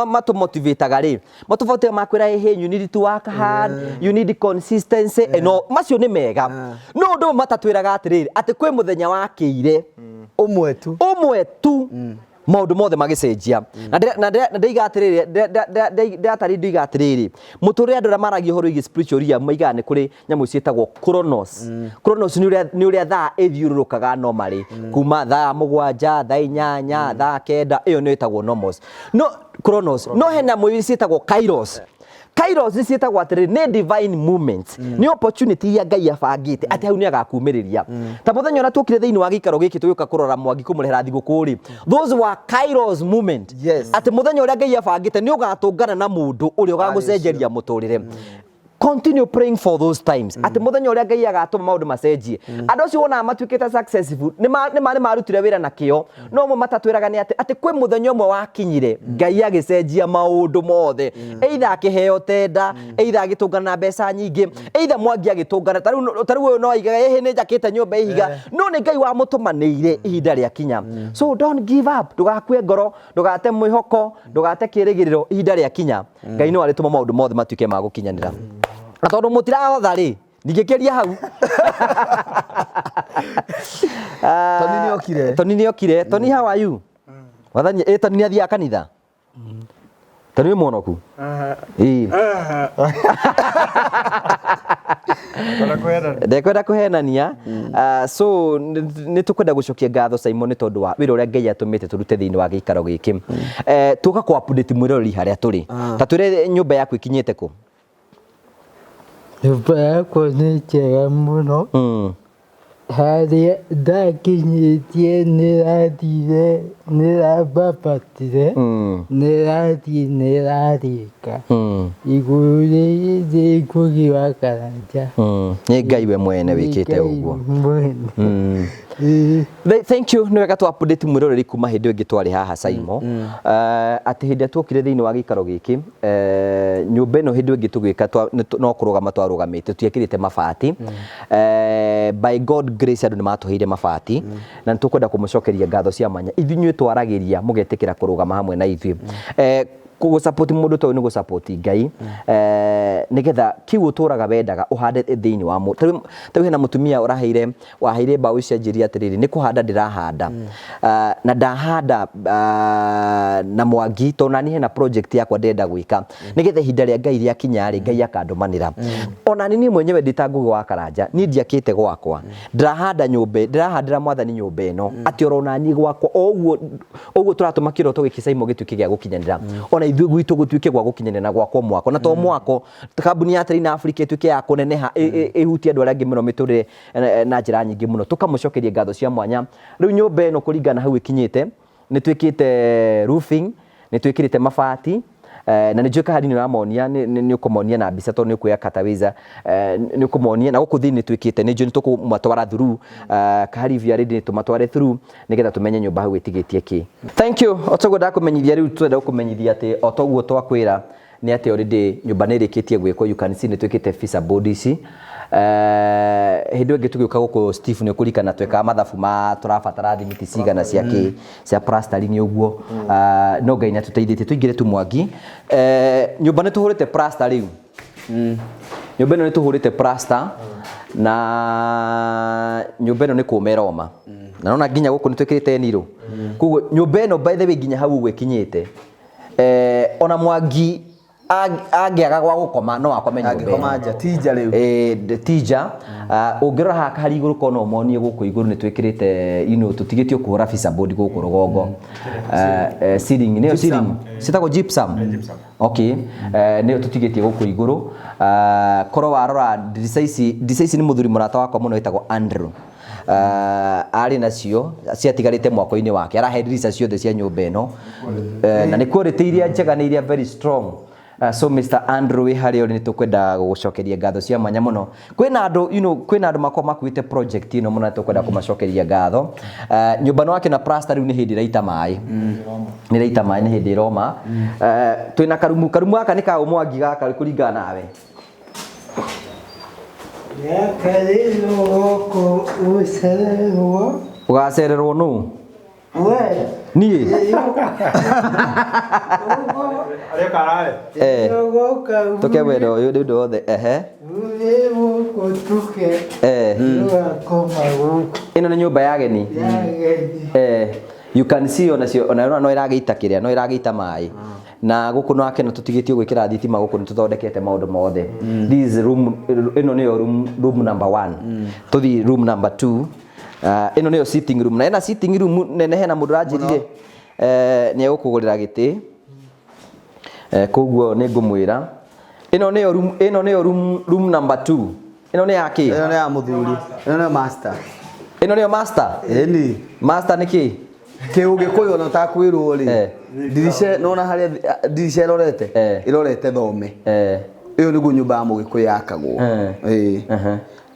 matũmotivataga rĩ, matũbotaga makwĩra, hey, hey, you need to work hard, you need consistency and all. Macio nĩ mega. No ũndũ ũmwe matatwĩraga atĩrĩrĩ, atĩ kwĩ mũthenya wakĩire ũmwe tu, ũmwe tu maũndũ mothe magĩcenjia. Na ndĩiga atĩrĩrĩ, ndĩratarĩ ndĩiga atĩrĩrĩ, mũtũrĩre andũ arĩa maragia ũhoro wĩgiĩ spiritual realm maigaga nĩ kũrĩ nyamũ ciĩtagwo chronos. Chronos nĩ ũrĩa thaa ĩthiũrũrũkaga normally, kuma thaa 7, thaa 8, thaa 9, ĩyo nĩyo ĩtagwo nomos. No chronos, no hena nyamũ ciĩtagwo kairos. Kairos nĩ ciĩtagwo atĩrĩrĩ, nĩ divine moment, nĩ opportunity iria Ngai abangĩte atĩ hau nĩ agakumĩrĩria. Ta mũthenya ũrĩa tuokire thĩinĩ wa gĩikaro gĩkĩ tũgĩũka kũrora Mwangi kũmũrehera thigũkũ rĩ, those were kairos moment. Atĩ mũthenya ũrĩa Ngai abangĩte nĩ ũgatũngana na mũndũ ũrĩa ũgagũcenjeria mũtũrĩre. Continue praying for those times, atĩ mũthenya ũrĩa Ngai agatũma maũndũ macenjie. Andũ acio wonaga matuĩkĩte successful nĩ marutire wĩra na kĩo, no ũmwe matatwĩraga nĩ atĩ kwĩ mũthenya ũmwe wakinyire Ngai agĩcenjia maũndũ mothe, either akĩheo tenda, either agĩtũngana na mbeca nyingĩ, either Mwangi agĩtũngana. Ta rĩu ũyũ no aigaga, ĩhĩ nĩ njakĩte nyũmba ihiga, no nĩ Ngai wamũtũmanĩire ihinda rĩakinya. So don't give up, ndũgakue ngoro, ndũgate mwĩhoko, ndũgate kĩrĩgĩrĩro. Ihinda rĩakinya Ngai no arĩtũma maũndũ mothe matuĩke ma gũkinyanĩra. Na tondũ mũtirahotha rĩ, ndingĩkĩria hau. Toni nĩ okire. Toni nĩ okire. Toni, how are you? Wathani, Toni nĩ athiaga kanitha? Toni wĩ mwonoku? Ĩĩ. Ndekwenda kũhenania. So nĩ tũkwenda gũcokia ngatho Simon nĩ tondũ wa wĩra ũrĩa Ngai atũmĩte tũrute thĩinĩ wa gĩikaro gĩkĩ. Tũka kũ update mwĩroreri harĩa tũrĩ. Ta twĩre nyũmba yaku ĩkinyĩte kũ? Nyũmba yakwa nĩ njega mũno. Harĩa ndakinyĩtie nĩrathire, nĩrambambatire, nĩrathiĩ nĩrarĩka. Igũrũ rĩrĩ Ngũgĩ wa Karanja. Nĩ Ngai we mwene wĩkĩte ũguo. Mwene. Ĩĩ. Thank you. Nĩ wega tũ update mwĩroreri kuma hĩndĩ ĩyo ĩngĩ twarĩ haha Saimo, atĩ hĩndĩ ĩrĩa tuokire thĩinĩ wa gĩikaro gĩkĩ, nyũmba ĩno hĩndĩ ĩyo ĩngĩ tũgĩka no kũrũgama twarũgamĩte, tũtiekĩrĩte mabati. By God grace andũ nĩ matũheire mabati, na nĩ tũkwenda kũmũcokeria ngatho cia mwanya ithuĩ inyuĩ twaragĩria mũgetĩkĩra kũrũgama hamwe na ithuĩ. Gũsupport mũndũ ta ũyũ nĩ gũsupport Ngai, nĩgetha kĩu ũtũraga wendaga ũhande thĩinĩ wa mũndũ. Ta rĩu hena mũtumia ũraheire waheire mbaũ ici, anjĩrire atĩrĩrĩ, nĩ kũhanda ndĩrahanda, na ndahanda na Mwangi, tondũ nani hena project yakwa ndĩrenda gwĩka, nĩgetha ihinda rĩa Ngai rĩakinya rĩ, Ngai akandũmanĩra. Ona niĩ mwenyewe ndĩ ta Ngũgĩ wa Karanja, niĩ ndiakĩte gwakwa, ndĩrahanda nyũmba, ndĩrahandĩra Mwathani nyũmba ĩno, atĩ oro naniĩ gwakwa o ũguo ũguo tũratũma kĩroto gĩkĩ Simon gĩtuĩke gĩa gũkinyanĩra, ona ithuĩ gwitũ gũtuĩke gwa gũkinyanĩra na gwakwo mwako, na to mwako, kambuni ya Train Africa ĩtuĩke ya kũneneha, ĩhutie andũ arĩa angĩ mũno mĩtũrĩre na njĩra nyingĩ mũno. Tũkamũcokeria ngatho cia mwanya. Rĩu nyũmba ĩno kũringana na hau ĩkinyĩte, nĩ twĩkĩte roofing, nĩ twĩkĩrĩte mabati, na nĩ njũĩ kahari nĩ ũramonia, nĩ ũkũmonia na mbica tondũ nĩ ũkuoya katawiza, nĩ ũkũmonia na gũkũ thĩinĩ twĩkĩte, nĩ njũĩ nĩ tũkũmatwara through kahari if you are ready, tũmatware through nĩgetha tũmenye nyũmba hau ĩtigĩtie kĩ. Thank you. O toguo ndakũmenyithia, rĩu twenda gũkũmenyithia atĩ o toguo twakwĩra nĩ atĩ already nyũmba nĩ ĩrĩkĩtie gwĩkwo. You can see nĩ twĩkĩte fisa board ici. Hĩndĩ ĩyo ĩngĩ tũgĩũka gũkũ, Steve, nĩ ũkũririkana twekaga mathabu ma tũrabatara thimiti cigana cia kĩ, cia plastering ũguo. No Ngai nĩ atũteithĩtie. Tũingĩre tu Mwangi. Nyũmba nĩ tũhũrĩte plaster rĩu. Nyũmba ĩno nĩ tũhũrĩte plaster, na nyũmba ĩno nĩ kũma ĩroma, na nona nginya gũkũ nĩ twĩkĩrĩte niro. Koguo nyũmba ĩno, by the way, nginya hau ũguo ĩkinyĩte, ona Mwangi angĩaga gwa gũkoma no akome nyũmba ĩno. Angĩkoma nja, ti nja rĩu. Tija ũngĩrora haha kahari igũrũ, kona ũmonie gũkũ igũrũ nĩ twĩkĩrĩte, tũtigĩtio kũhũra fisa board gũkũ rũgongo. Ceiling nĩyo ceiling citagwo gypsum. Okay, nĩyo tũtigĩtie gũkũ igũrũ. Korwo warora ndirica ici, ndirica ici nĩ mũthuri mũrata wakwa mũno wĩtagwo Andrew arĩ nacio ciatigarĩte mwako-inĩ wake, arahe ndirica ciothe cia nyũmba ĩno. Na nĩ quality iria njega, nĩ iria very strong. So Mr. Andrew, wĩ harĩa ũrĩ, nĩ tũkwenda gũgũcokeria ngatho cia mwanya mũno. Kwĩna andũ kwĩna andũ makoragwo makuĩte project ĩno mũno, na tũkwenda kũmacokeria ngatho. Nyũmba nĩ wakĩona plaster rĩu nĩ hĩndĩ ĩraita maĩ, nĩ ĩraita maĩ, nĩ hĩndĩ ĩroma. Twĩna karumu, karumu gaka nĩ ka Mwangi gaka, kũringana nawe? Gaka rĩu gũkũ gũcererwo. Ũgacererwo nũ? We. Niĩ? Arĩa karare. Ũgoka. Tũke wĩra ũyũ nĩ ũndũ wothe, ehe. Uthĩ gũkũ tũke. Tũgakoma gũkũ. Ĩno nĩ nyũmba ya ageni. Ya ageni. You can see ona cio ona no ĩragĩita kĩrĩa, no ĩragĩita maĩ, na gũkũ no akena tũtigĩtio gwĩkĩra thitima gũkũ, nĩ tũthondekete maũndũ mothe. This is room, ĩno nĩyo room number one. Tũthiĩ room number two. Ĩno nĩyo sitting room, na ĩna sitting room nene. Hena mũndũ ũranjĩrire nĩ egũkũgũrĩra gĩtĩ, koguo nĩ ngũmwĩra ĩno nĩyo room, ĩno nĩyo room number two. Ĩno nĩ ya kĩ? Ĩno nĩ ya mũthuri, ĩno nĩyo master. Ĩno nĩyo master. Ĩni. Master nĩ kĩ? Kĩũgĩkũyũ ona ũtakwĩrwo rĩ, ndirica nona harĩa ndirica ĩrorete, ĩrorete thome. Ĩyo nĩguo nyũmba ya mũgĩkũyũ yakagwo. Ĩĩ.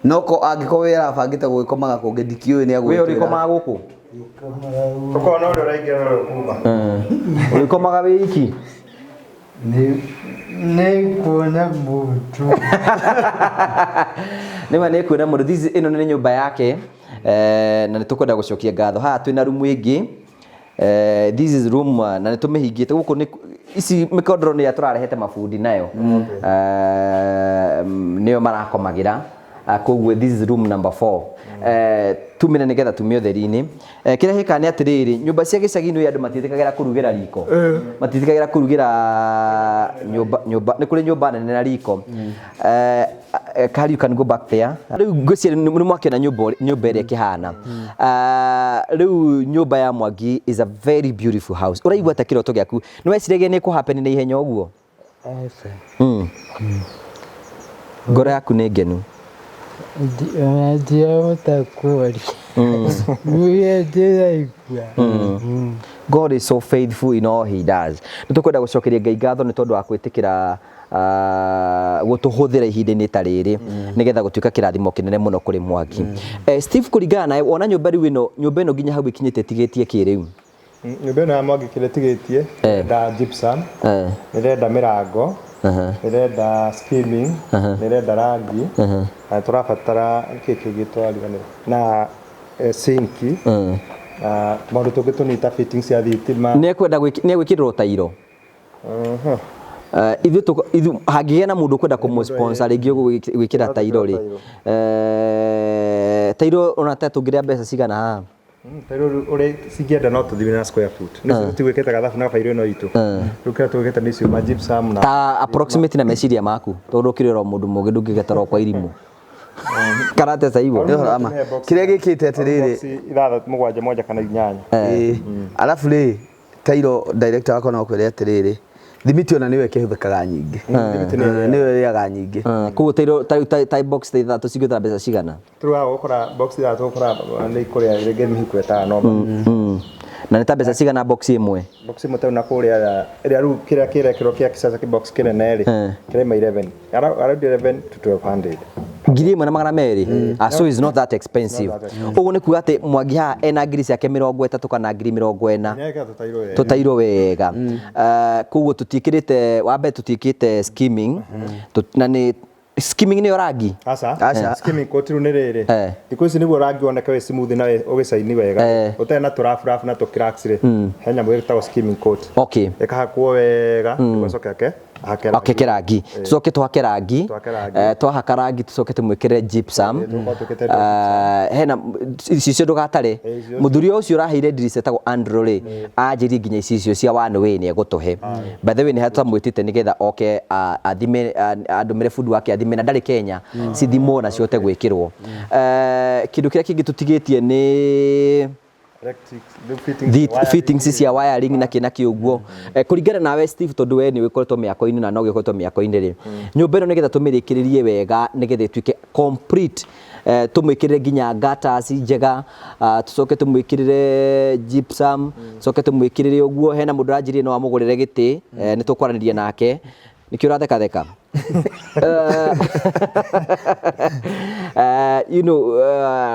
No ko angĩkorwo wĩ arabangĩte gũgĩkomaga kũngĩ, ndikĩũĩ nĩ We agwĩtwĩra. ũrĩkomaga gũkũ? Ũkona ũrĩa ũraingĩra na ũrĩa ũkuma. Ũrĩkomaga wĩ iki? Nĩ kuona mũndũ. Nĩma nĩ kuona mũndũ. Ĩno nĩ nyũmba yake, na nĩ tũkwenda gũcokia ngatho. Haha twĩna rumu ĩngĩ. This is room, na nĩ tũmĩhingĩte gũkũ, nĩ ici mĩkondoro nĩ tũrarehete mabundi nayo. Nĩyo marakomagĩra. Koguo this is room number 4. Tumire nĩgetha tume ũtheri-inĩ. Kĩrĩa gĩkaga nĩ atĩrĩrĩ, nyũmba cia gĩcagi-inĩ andũ matiĩtĩkagĩra kũrugĩra riko, matiĩtĩkagĩra kũrugĩra nyũmba, nyũmba nĩ kũrĩ nyũmba nene na riko. Kari, you can go back there. Rĩu ngwĩciria nĩ mwakĩona nyũmba ĩrĩa ĩkĩhana. Rĩu nyũmba ya Mwangi is a very beautiful house. Ũraigua ta kĩroto gĩaku nĩ weciragia nĩ kũ-happen na ihenya ũguo? Aca. Ngoro yaku nĩ ngenu? Ona ndirahota kwaria ũrĩa ndĩraigua. God is so faithful in all he does. Nĩ tũkwenda gũcokeria Ngai ngatho nĩ tondũ wa gwĩtĩkĩra gũtũhũthĩra ihinda-inĩ ta rĩrĩ nĩgetha gũtuĩka kĩrathimo kĩnene mũno kũrĩ Mwangi. Steve, kũringana nawe, wona nyũmba rĩu ĩno, nyũmba ĩno nginya hau ĩkinyĩte ĩtigĩtie kĩ rĩu? Nyũmba ĩno ya Mwangi kĩrĩa ĩtigĩtie, ĩrenda gypsum, ĩrenda mĩrango, ĩrenda skimming, ĩrenda rangi, na tũrabatara kĩ kĩngĩ twariganĩrwo na sinki na maũndũ tũngĩ tũnini ta fittings cia thitima. Nĩ ekwenda nĩ egwĩkĩrĩrwo tairo. Ithuĩ hangĩgĩa na mũndũ ũkwenda kũmũ-sponsor rĩngĩ gwĩkĩra tairo rĩ, tairo ona ta tũngĩrĩa mbeca cigana haha? Tairo rĩu ũrĩa cingĩenda no tũthime na square foot. Nĩ tũtigwĩkĩte gathabu na bairo ĩno itũ. Rĩu kĩrĩa tũgwĩkĩte nĩ icio ma gypsum na Ta approximate na meciria maku, tondũ ũkĩrĩ oro mũndũ mũgĩ, ndũngĩgeterwo kwa irimũ kana te saibo. Nĩ ũhoro wa ma. Kĩrĩa gĩkĩte atĩrĩrĩ, Box ithathatũ, mũgwanja, mwanja kana inyanya. Ĩĩ. Arabu rĩ, tairo director wakwa no kwĩre atĩrĩrĩ, thimiti ona nĩyo ĩkĩhũthĩkaga nyingĩ. Thimiti nĩyo Nĩyo ĩrĩaga nyingĩ. Koguo tairo ta box ta ithatũ cingĩhũthĩra mbeca cigana? Rĩu haha ũgũkora box ithatũ, ũgũkora nĩ ikũrĩa rĩngĩ mĩhuko ĩtano. Na nĩ ta mbeca cigana box ĩmwe? Box ĩmwe tarĩu na kũrĩa ĩrĩa rĩu kĩrĩa kĩrekĩrwo kĩa kisasa, kĩ box kĩnene rĩ, kĩraima 11, around 11 to 1200. 1200. Ah, so it's not that expensive. Ũguo nĩ kuga atĩ Mwangi haha ena ngiri ciake 30 kana ngiri 40. Nĩekĩra tũtairwo wega. Tũtairwo wega. Koguo tũtiĩkĩrĩte wa mbere, tũtiĩkĩte skimming. Na nĩ skimming nĩyo rangi? Aca. Aca. Skimming coat rĩu nĩ rĩrĩ. Thikũ ici nĩguo rangi woneke wĩ smooth na ũgĩcaini wega. Ũtarĩ na tũraburabu na tũ cracks rĩ. He nyamũ ĩtagwo skimming coat. Ĩkahakwo wega nĩguo acoke ake ahake rangi. Akeke rangi, tucoke tuhake rangi. Tuhake rangi. Twahaka rangi tucoke tumwĩkĩre gypsum. Tũkorwo twĩkĩte Hena icicio, ndũgatare. Icio. Mũthuri ũcio ũraheire ndirica etagwo Andrew rĩ, anjĩrie nginya icicio cia one way nĩ egũtũhe. By the way, nĩ twamwĩtĩte nĩgetha oke athime, andũmĩre bundi wake athime, na ndarĩ Kenya, cithimwo na cihote gwĩkĩrwo. Kĩndũ kĩrĩa kĩngĩ tũtigĩtie nĩ Electric, rĩu fittings, wiring. Fittings cia wiring na kĩ na kĩ ũguo. Kũringana nawe Steve, tondũ we nĩ ũgĩkoretwo mĩako-inĩ na no ũgĩkoretwo mĩako-inĩ rĩ, nyũmba ĩno nĩgetha tũmĩrĩkĩrĩrie wega, nĩgetha ĩtuĩke complete, tũmwĩkĩrĩre nginya gutters njega, tũcoke tũmwĩkĩrĩre gypsum, tũcoke tũmwĩkĩrĩre ũguo, hena mũndũ ũranjĩrire no amũgũrĩre gĩtĩ, nĩ tũkwaranĩria nake. Nĩkĩo ũrathekatheka?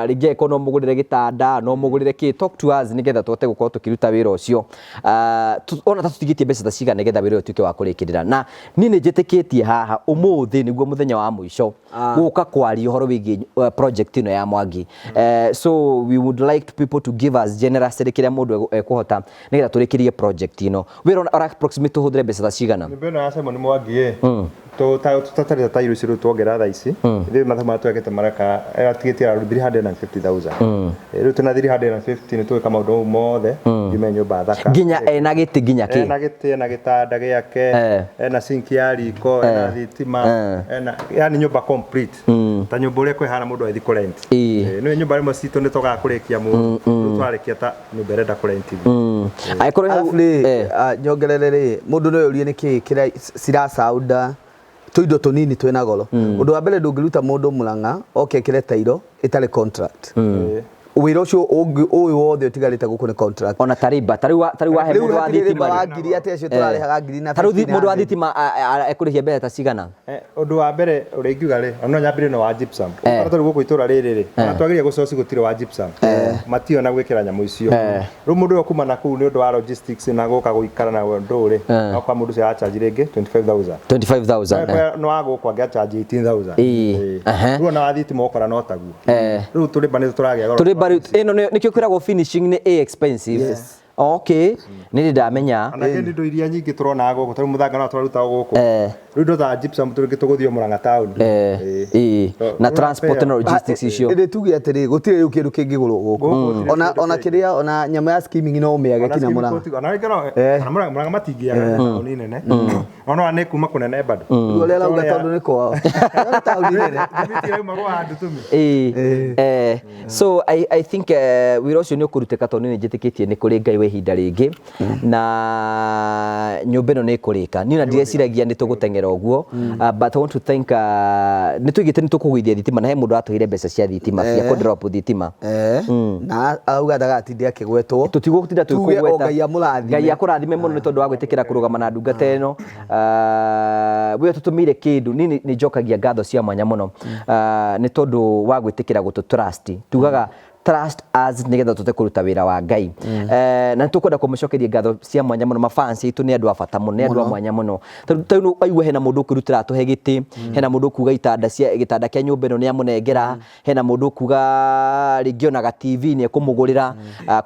Rĩngĩ angĩkorwo no mũgũrĩre gĩtanda, no mũgũrĩre kĩ, talk to us nĩgetha tũhote gũkorwo tũkĩruta wĩra ũcio. Ona ta tũtigĩtie mbeca ta cigana nĩgetha wĩra ũyũ ũtuĩke wa kũrĩkĩrĩra? Na niĩ nĩ njĩtĩkĩtie haha ũmũthĩ nĩguo mũthenya wa mũico gũka kwaria ũhoro wĩgiĩ project ĩno ya Mwangi. So we would like people to give us generously kĩrĩa mũndũ ekũhota nĩgetha tũrĩkĩrie project ĩno. Wĩra ora approximate tũhũthĩre mbeca ta cigana? Nyũmba ĩno ya Simon Mwangi ĩ, tũtatarĩte ta irio ici rĩu tuongerera thaa ici, ithuĩ mathabu marĩa twekĩte mareka atigĩtie around 350,000. Rĩu twĩna 350 nĩ tũgwĩka maũndũ mau mothe, yume nyũmba thaka. Nginya ena gĩtĩ, nginya kĩ? Ena gĩtĩ, ena gĩtanda gĩake, ena sink ya riko, ena thitima, ena yani nyũmba complete, ta nyũmba ũrĩa kwĩhana mũndũ agĩthiĩ kũrent. Nĩ nyũmba rĩmwe citũ nĩ togaga kũrĩkia mũndũ, rĩu twarĩkia ta nyũmba ĩrenda kũrentithio. Angĩkorwo hau Arabu rĩ, nyongerere rĩ, mũndũ no yũrie nĩkĩ kĩrĩa ciracaunda tũindo tũnini twĩna goro. Ũndũ wa mbere, ndũngĩruta mũndũ Mũrang'a oke ĩkĩre tairo ĩtarĩ contract. Wĩra ũcio ũngĩ ũyũ wothe ũtigarĩte gũkũ nĩ contract. Ona tarĩmba tarĩu wahe Rĩu mũndũ wa hatirĩ rĩmba thitima wa rĩ. ngiri atĩ acio tũrarĩhaga ngiri na Tarĩu mũndũ wa 1500. thitima ekũrĩhia mbeca ta cigana? Ũndũ wa mbere ũrĩa ingiuga rĩ, ona no nyambĩrĩrie na wa gypsum. Ũkora tarĩu gũkũ itũra rĩrĩ rĩ, ona twageria gũcoci gũtirĩ wa gypsum, mationa gwĩkĩra nyamũ icio. Rĩu mũndũ ũyũ kuma na kũu nĩ ũndũ wa logistics na gũka gũikara na ũndũ rĩ, akwa mũndũ ũcio aracharge rĩngĩ 25,000. 25,000. No wa gũkũ angĩacharge 18,000. Rĩu ona wa thitima ũkora no taguo. Rĩu tũrĩmba nĩ tũragĩa goro. Tũrĩmba rĩu ĩno nĩkĩo kwĩragwo finishing nĩ a expensive. Okay, nĩ ndĩ ndamenya. Ona kĩndũ indo iria nyingĩ tũrona gũkũ, tarĩu mũthanga no tũraruta gũkũ. Rĩu indo ta gypsum tũrĩngĩ tũgũthiĩ Mũrang'a town. Na transport na logistics icio. Ĩndĩ tuge atĩrĩ, gũtirĩ rĩu kĩndũ kĩngĩgũrwo gũkũ. Gũkũ gũtirĩ Ona kĩndũ ona kĩngĩ. kĩrĩa ona nyamũ ya skimming no ũmĩage Ona kinya skimming Mũrang'a. coat, ona rĩngĩ no ona Mũrang'a matingĩaga taũni nene. Ona nĩ kuma kũnene bado. Ũguo ũrĩa arauga tondũ nĩ kwao. Taũni nene. Thimiti irauma gwa handũ tũmi. So I think wĩra ũcio nĩ ũkũrutĩka tondũ nĩ njĩtĩkĩtie nĩ kũrĩ Ngai wa ihinda rĩngĩ na nyũmba ĩno nĩ ĩkũrĩka. Niĩ ona ndireciiragia nĩ tũgũteng'era ũguo. But I want to thank, nĩ tũigĩte nĩ tũkũgũithia thitima na he mũndũ watũheire mbeca cia thitima cia kũ-drop thitima. Na auga ndagatinde akĩgwetwo. Tũtigũtinda Tuge o tũkũgweta. Ngai amũrathime. Ngai akũrathime mũno nĩ tondũ wa gwĩtĩkĩra kũrũgama na ndungata ĩno. We tũtũmĩire kĩndũ, niĩ nĩ njokagia ngatho cia mwanya mũno nĩ tondũ wa gwĩtĩkĩra gũtũ trust. Tugaga Trust us nigetha tute kuruta wira wa Ngai. Na nitukwenda kumucokeria ngatho cia mwanya muno. Mafans itu ni andu a bata muno, ni andu a mwanya muno, tondu tau aigua hena mundu ukirutira atuhe giti, hena mundu ukuga itanda cia gitanda kia nyumba ino ni amunengera, hena mundu ukuga ringi ona ga TV ni ekumugurira,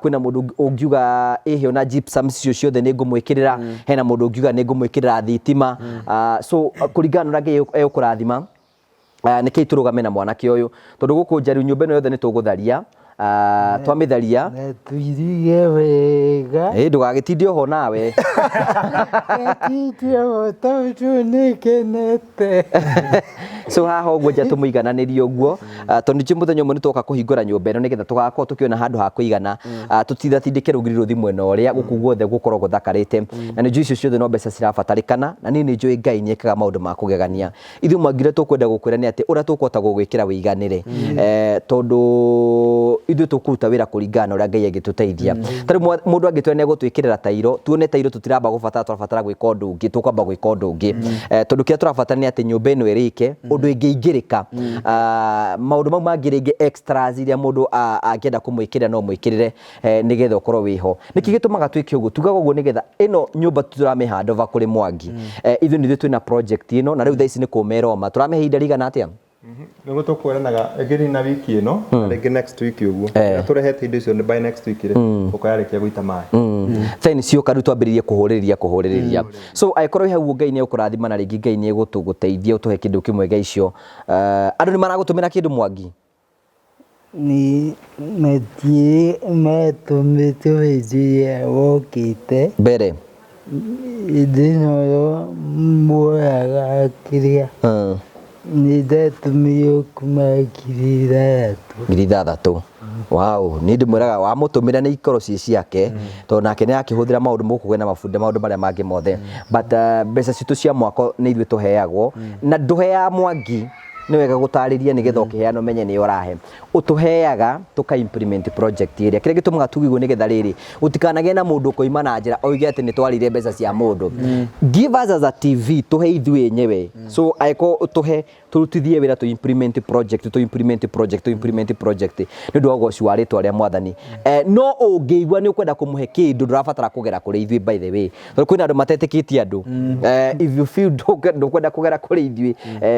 kwina mundu ungiuga ihe ona gypsum icio ciothe ni ngumwikirira, hena mundu ungiuga ni ngumwikirira thitima. So kuringana na uria Ngai egukurathima, nĩkĩĩ tũrũgame na mwanake ũyũ, tondũ gũkũ nja rĩu nyũmba ĩno yothe nĩ tũgũtharia, twamĩtharia Na tuirige wega. Ĩ ndũgagĩtinde oho nawe. Gatindie ho tondũ nĩngenete. So haha ũguo nja tũmũigananĩrie ũguo, tondũ nĩnjũĩ mũthenya ũmwe nĩtũgoka kũhingũra nyũmba ĩno nĩgetha tũgakorwo tũkĩona handũ ha kũigana, tũtindatindĩke rũgiri rũthi mwena ũrĩa gũkũ guothe gũkorwo gũthakarĩte, na nĩnjũĩ icio ciothe no mbeca cirabatarĩkana, na niĩ nĩnjũĩ Ngai nĩekaga maũndũ ma kũgegania. Ithuĩ Mwangire tũkwenda gũkwĩra nĩ atĩ ũrĩa tũkũhota gũgwĩkĩra wĩiganĩre, tondũ ithuĩ tũkũruta wĩra kũringana na ũrĩa Ngai angĩtũteithia. Ta rĩu mũndũ angĩtwĩra nĩ egũtwĩkĩrĩra tairo, tuone tairo tũtiramba gũbatara, tũrabatara gwĩka ũndũ ũngĩ, tũkwamba gwĩka ũndũ ũngĩ, tondũ kĩrĩa tũrabatara nĩ atĩ nyũmba ĩno ĩrĩke ũndũ ĩngĩingĩrĩka. Maũndũ mau mangĩ rĩngĩ extras iria mũndũ angĩenda kũmwĩkĩrĩra no mwĩkĩrĩre, nĩgetha ũkorwo wĩho. Nĩkĩ gĩtũmaga twĩke ũguo? Tugaga ũguo nĩgetha ĩno nyũmba tũramĩ over kũrĩ Mwangi. Ithuĩ nĩthuĩ twĩna project ĩno, na rĩu thaa ici nĩ kũmeroma tũramĩhe ihinda rĩigana atĩa? Nĩguo tũkwĩranaga ĩngĩ na wiki ĩno na rĩngĩ next week ũguo. Tũrehete indo icio by next week rĩ, ũkayarĩkia gũita maĩ. Thaa cioka rĩu twambĩrĩrie kũhũrĩrĩria kũhũrĩrĩria. So angĩkorwo wĩ hau, Ngai nĩ egũkũrathima na rĩngĩ Ngai nĩ egũtũgũteithia ũtũhe kĩndũ kĩmwe gĩa icio. Andũ nĩ maragũtũmĩra kĩndũ, Mwangi? Ni matirĩ matũmĩte hĩndĩ ĩrĩa wokĩte. Mbere. Hĩndĩ ĩno muoyaga kĩrĩa nĩ ndatũmĩirwo kuma 6,000. 6,000. Wow, niĩ ndĩmwĩraga wamũtũmĩra nĩ ikorwo ciĩ ciake, tondũ nake nĩ akĩhũthĩra maũndũ mũkũgĩa na mabunda maũndũ marĩa mangĩ mothe. But mbeca citũ cia mwako nĩ ithuĩ tũheagwo, na ndũheaga Mwangi. Nĩ wega gũtarĩria nĩgetha ũkĩheana ũmenye nĩ ũrahe. Ũtũheaga tũka implement project ĩrĩa. Kĩrĩa gĩtũmaga tuge ũguo nĩgetha rĩrĩ gũtikanagĩe na mũndũ ũkoima na njĩra oige atĩ nĩ twarĩire mbeca cia mũndũ. Give us as a TV, tũhe ithuĩ enyewe. So angĩkorwo ũtũhe tũrutithie wĩra, tũ implement project, tũ implement project, tũ implement project nĩ ũndũ wa ũgoci wa rĩtwa rĩa Mwathani. No ũngĩigua nĩ ũkwenda kũmũhe kĩndũ, ndũrabatara kũgera kũrĩ ithuĩ, by the way, tondũ kwĩna andũ matetĩkĩtie andũ. If you feel ndũkwenda kũgera kũrĩ ithuĩ,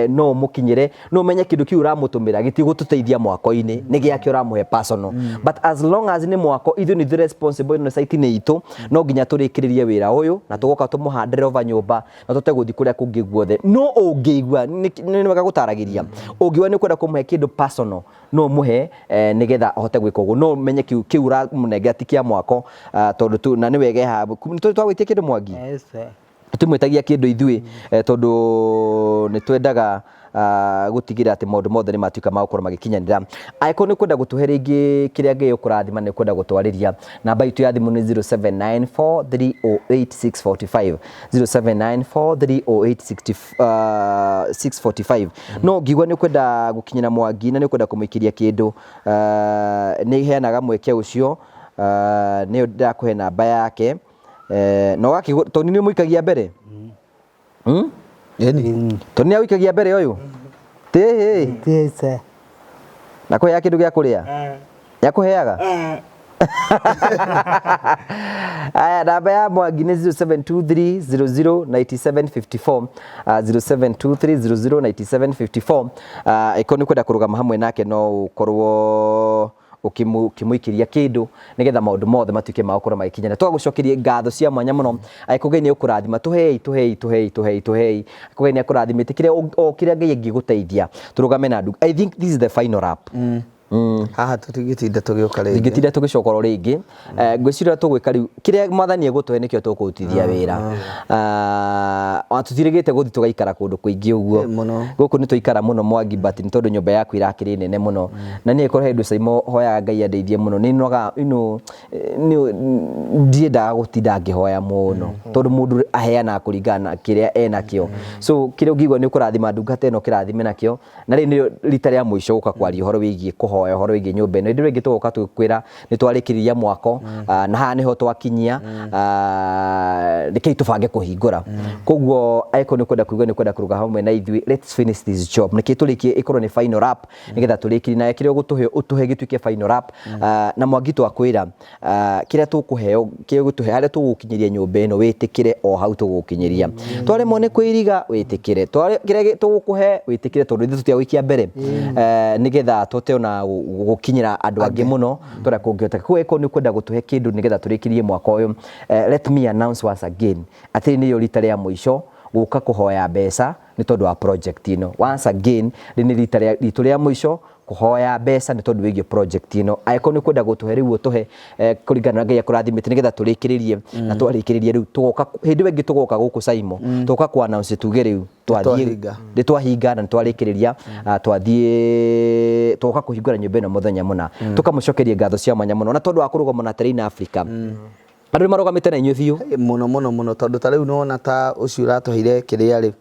no ũmũkinyĩre, no ũmenye kĩndũ kĩu ũramũtũmĩra gĩtigũtũteithia mwako-inĩ, nĩ gĩake ũramũhe personal. But as long as nĩ mwako, ithuĩ nĩ ithuĩ responsible. Ĩno site nĩ itũ, no nginya tũrĩkĩrĩrie wĩra ũyũ na tũgoka tũmũhandĩre over nyũmba na tũte gũthiĩ kũrĩa kũngĩ guothe. No ũngĩigua nĩ wega gũtaragĩria, ũngiuga nĩ ũkwenda kũmũhe kĩndũ personal, no ũmũhe, nĩgetha ahote gwĩka ũguo, no ũmenye kĩu ũramũnengera ti kĩa mwako, tondũ tu na nĩ wega haha nĩ tũrĩ twagwĩtia kĩndũ, Mwangi? Aca. Tũtimwĩtagia kĩndũ ithuĩ, tondũ nĩ twendaga gũtigĩrĩra atĩ maũndũ mothe nĩ matuĩka ma gũkorwo magĩkinyanĩra. Angĩkorwo nĩ ũkwenda gũtũhe rĩngĩ kĩrĩa Ngai ũkũrathima, nĩ ũkwenda gũtwarĩria, namba itũ ya thimũ nĩ 0794308645, 07943086 645. No ũngĩigua nĩ ũkwenda gũkinyĩra Mwangi na nĩ ũkwenda kũmũikĩria kĩndũ, nĩ heanaga mweke ũcio, nĩyo ndĩrakũhe namba yake, na ũgakĩgũ tondũ nĩ ũmũikagia mbere. Ĩni. Tondũ nĩ awĩikagia mbere ũyũ tĩhĩ. Aca. Na kũheaga kĩndũ gĩa kũrĩa nĩakũheaga. Aya, namba ya Mwangi nĩ 0723009754, 0723009754. Ĩkorwo nĩ kwenda kũrũgama hamwe nake, no ũkorwo ũkĩmũikĩria kĩndũ nĩgetha maũndũ mothe matuĩke ma gũkorwo magĩkinyana. Tũgagũcokeria ngatho cia mwanya mũno. Angĩkorwo Ngai nĩ ũkũrathima, tũhei, tũhei, tũhei, tũhei, tũhei. Angĩkorwo Ngai nĩ akũrathimĩte kĩrĩa o kĩrĩa Ngai angĩgũteithia, tũrũgame na ndu. I think this is the final lap. Haha tũtingĩtinda tũgĩũka rĩngĩ. Ndingĩtinda tũgĩcoka rĩngĩ. Ngwĩciria ũrĩa tũgwĩka rĩu, kĩrĩa Mwathani egũtũhe nĩkĩo tũkũrutithia wĩra. Ona tũtirĩgĩte gũthiĩ tũgaikara kũndũ kũingĩ ũguo. Mũno. Gũkũ nĩ twaikara mũno, Mwangi, but nĩ tondũ nyũmba yaku irakĩrĩ nene mũno, na niĩ korwo he ũndũ Caimo hoyaga Ngai andeithie mũno, nĩ noga ndiendaga gũtinda ngĩhoya mũno, tondũ mũndũ aheanaga kũringana na kĩrĩa enakĩo. So kĩrĩa ũngĩigua nĩ ũkũrathima ndungata ĩno, kĩrathime nakĩo. Na rĩrĩ nĩrĩo rita rĩa mũico gũka kwaria ũhoro wĩgiĩ kũhoya. kũhoya ũhoro wĩgiĩ nyũmba ĩno. Hĩndĩ ĩyo ĩngĩ tũgoka tũgĩkwĩra nĩ twarĩkĩrĩria mwako, na haha nĩho twakinyia, rekei tũbange kũhingũra. Koguo angĩkorwo nĩ ũkwenda kũigua nĩ ũkwenda kũruga hamwe na ithuĩ, let's finish this job. Nĩkĩ tũrĩkie ĩkorwo nĩ final lap, nĩgetha tũrĩkie na kĩrĩa ũgũtũhe ũtũhe gĩtuĩke final lap. Na Mwangi twakwĩra kĩrĩa tũkũheo, kĩrĩa ũgũtũhe, harĩa tũgũkinyĩria nyũmba ĩno wĩtĩkĩre o hau tũgũkinyĩria. Twaremwo nĩ kwĩiriga wĩtĩkĩre, kĩrĩa tũgũkũhe wĩtĩkĩre, tondũ ithuĩ tũtiagũikia mbere, nĩgetha tũhote ona gũkinyĩra andũ angĩ mũno tũrĩa kũngĩhoteka. Koguo angĩkorwo nĩ ũkwenda gũtũhe kĩndũ nĩgetha tũrĩkĩrie mwaka ũyũ, let me announce once again atĩ nĩyo rita rĩa mũico gũka kũhoya mbeca nĩ tondũ wa project ĩno. Once again, rĩ nĩ rita ritũ rĩa mũico kũhoya mbeca nĩ tondũ wĩgiĩ project ĩno. Angĩkorwo nĩ ũkwenda gũtũhe rĩu ũtũhe, kũringana na Ngai akũrathimĩte, nĩgetha tũrĩkĩrĩrie. Na twarĩkĩrĩria rĩu tũgoka hĩndĩ ĩyo ĩngĩ, tũgoka gũkũ Saimo, tũgoka ku announce tuge rĩu twathiĩ Twahinga. Nĩ twahinga na nĩ twarĩkĩrĩria, twathiĩ tũgoka kũhingũra nyũmba ĩno mũthenya mũna. Tũkamũcokeria ngatho cia mwanya mũno na tondũ wa kũrũgama na Terrain Africa. Andũ nĩ marũgamĩte na inyuĩ biũ. Mũno mũno mũno, tondũ ta rĩu nĩwona ta ũcio ũratũheire kĩrĩa rĩ,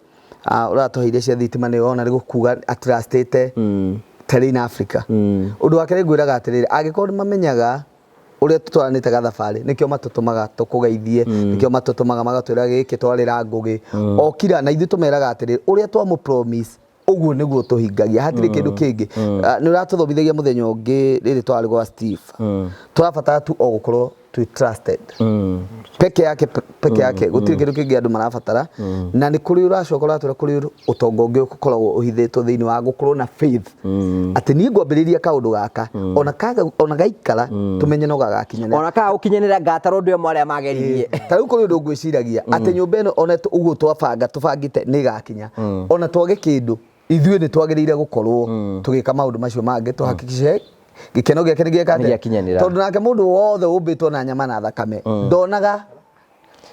ũratũheire cia thitima, nĩ wona nĩ gũkuga atrustĩte Terrain Africa. Ũndũ wa kerĩ ngwĩraga atĩrĩrĩ, angĩkorwo nĩ mamenyaga ũrĩa tũtwaranĩte gathabarĩ, nĩkĩo matũtũmaga tũkũgeithie, nĩkĩo matũtũmaga magatwĩra gĩkĩ twarĩra Ngũgĩ okira, na ithuĩ tũmeraga atĩrĩrĩ, ũrĩa twamũ promise ũguo nĩguo tũhingagia, hatirĩ kĩndũ kĩngĩ. Nĩ ũratũthomithagia mũthenya ũngĩ rĩrĩ twarĩ gwa Steve, tũrabatara tu o gũkorwo twĩ trusted peke yake, peke yake, gũtirĩ kĩndũ kĩngĩ andũ marabatara. Na nĩ kũrĩ ũracoka ũratwĩra kũrĩ ũtonga ũngĩ ũkoragwo ũhithĩtwo thĩinĩ wa gũkorwo na faith atĩ niĩ ngwambĩrĩria kaũndũ gaka, ona kaga ona gaikara, tũmenye no gagakinyanĩra. Ona kaga gũkinyanĩra, ngatarwo ndũ amwe arĩa mageririe. Ta rĩu kũrĩ ũndũ ngwĩciragia atĩ nyũmba ĩno ona ũguo twabanga tũbangĩte nĩ ĩgakinya, ona twage kĩndũ, ithuĩ nĩ twagĩrĩire gũkorwo tũgĩka maũndũ macio mangĩ tũhakikice gĩkeno gĩake nĩ gĩeka Nĩ atĩa? Gĩakinyanĩra. Tondũ nake mũndũ wothe ũmbĩtwo na nyama na thakame ndonaga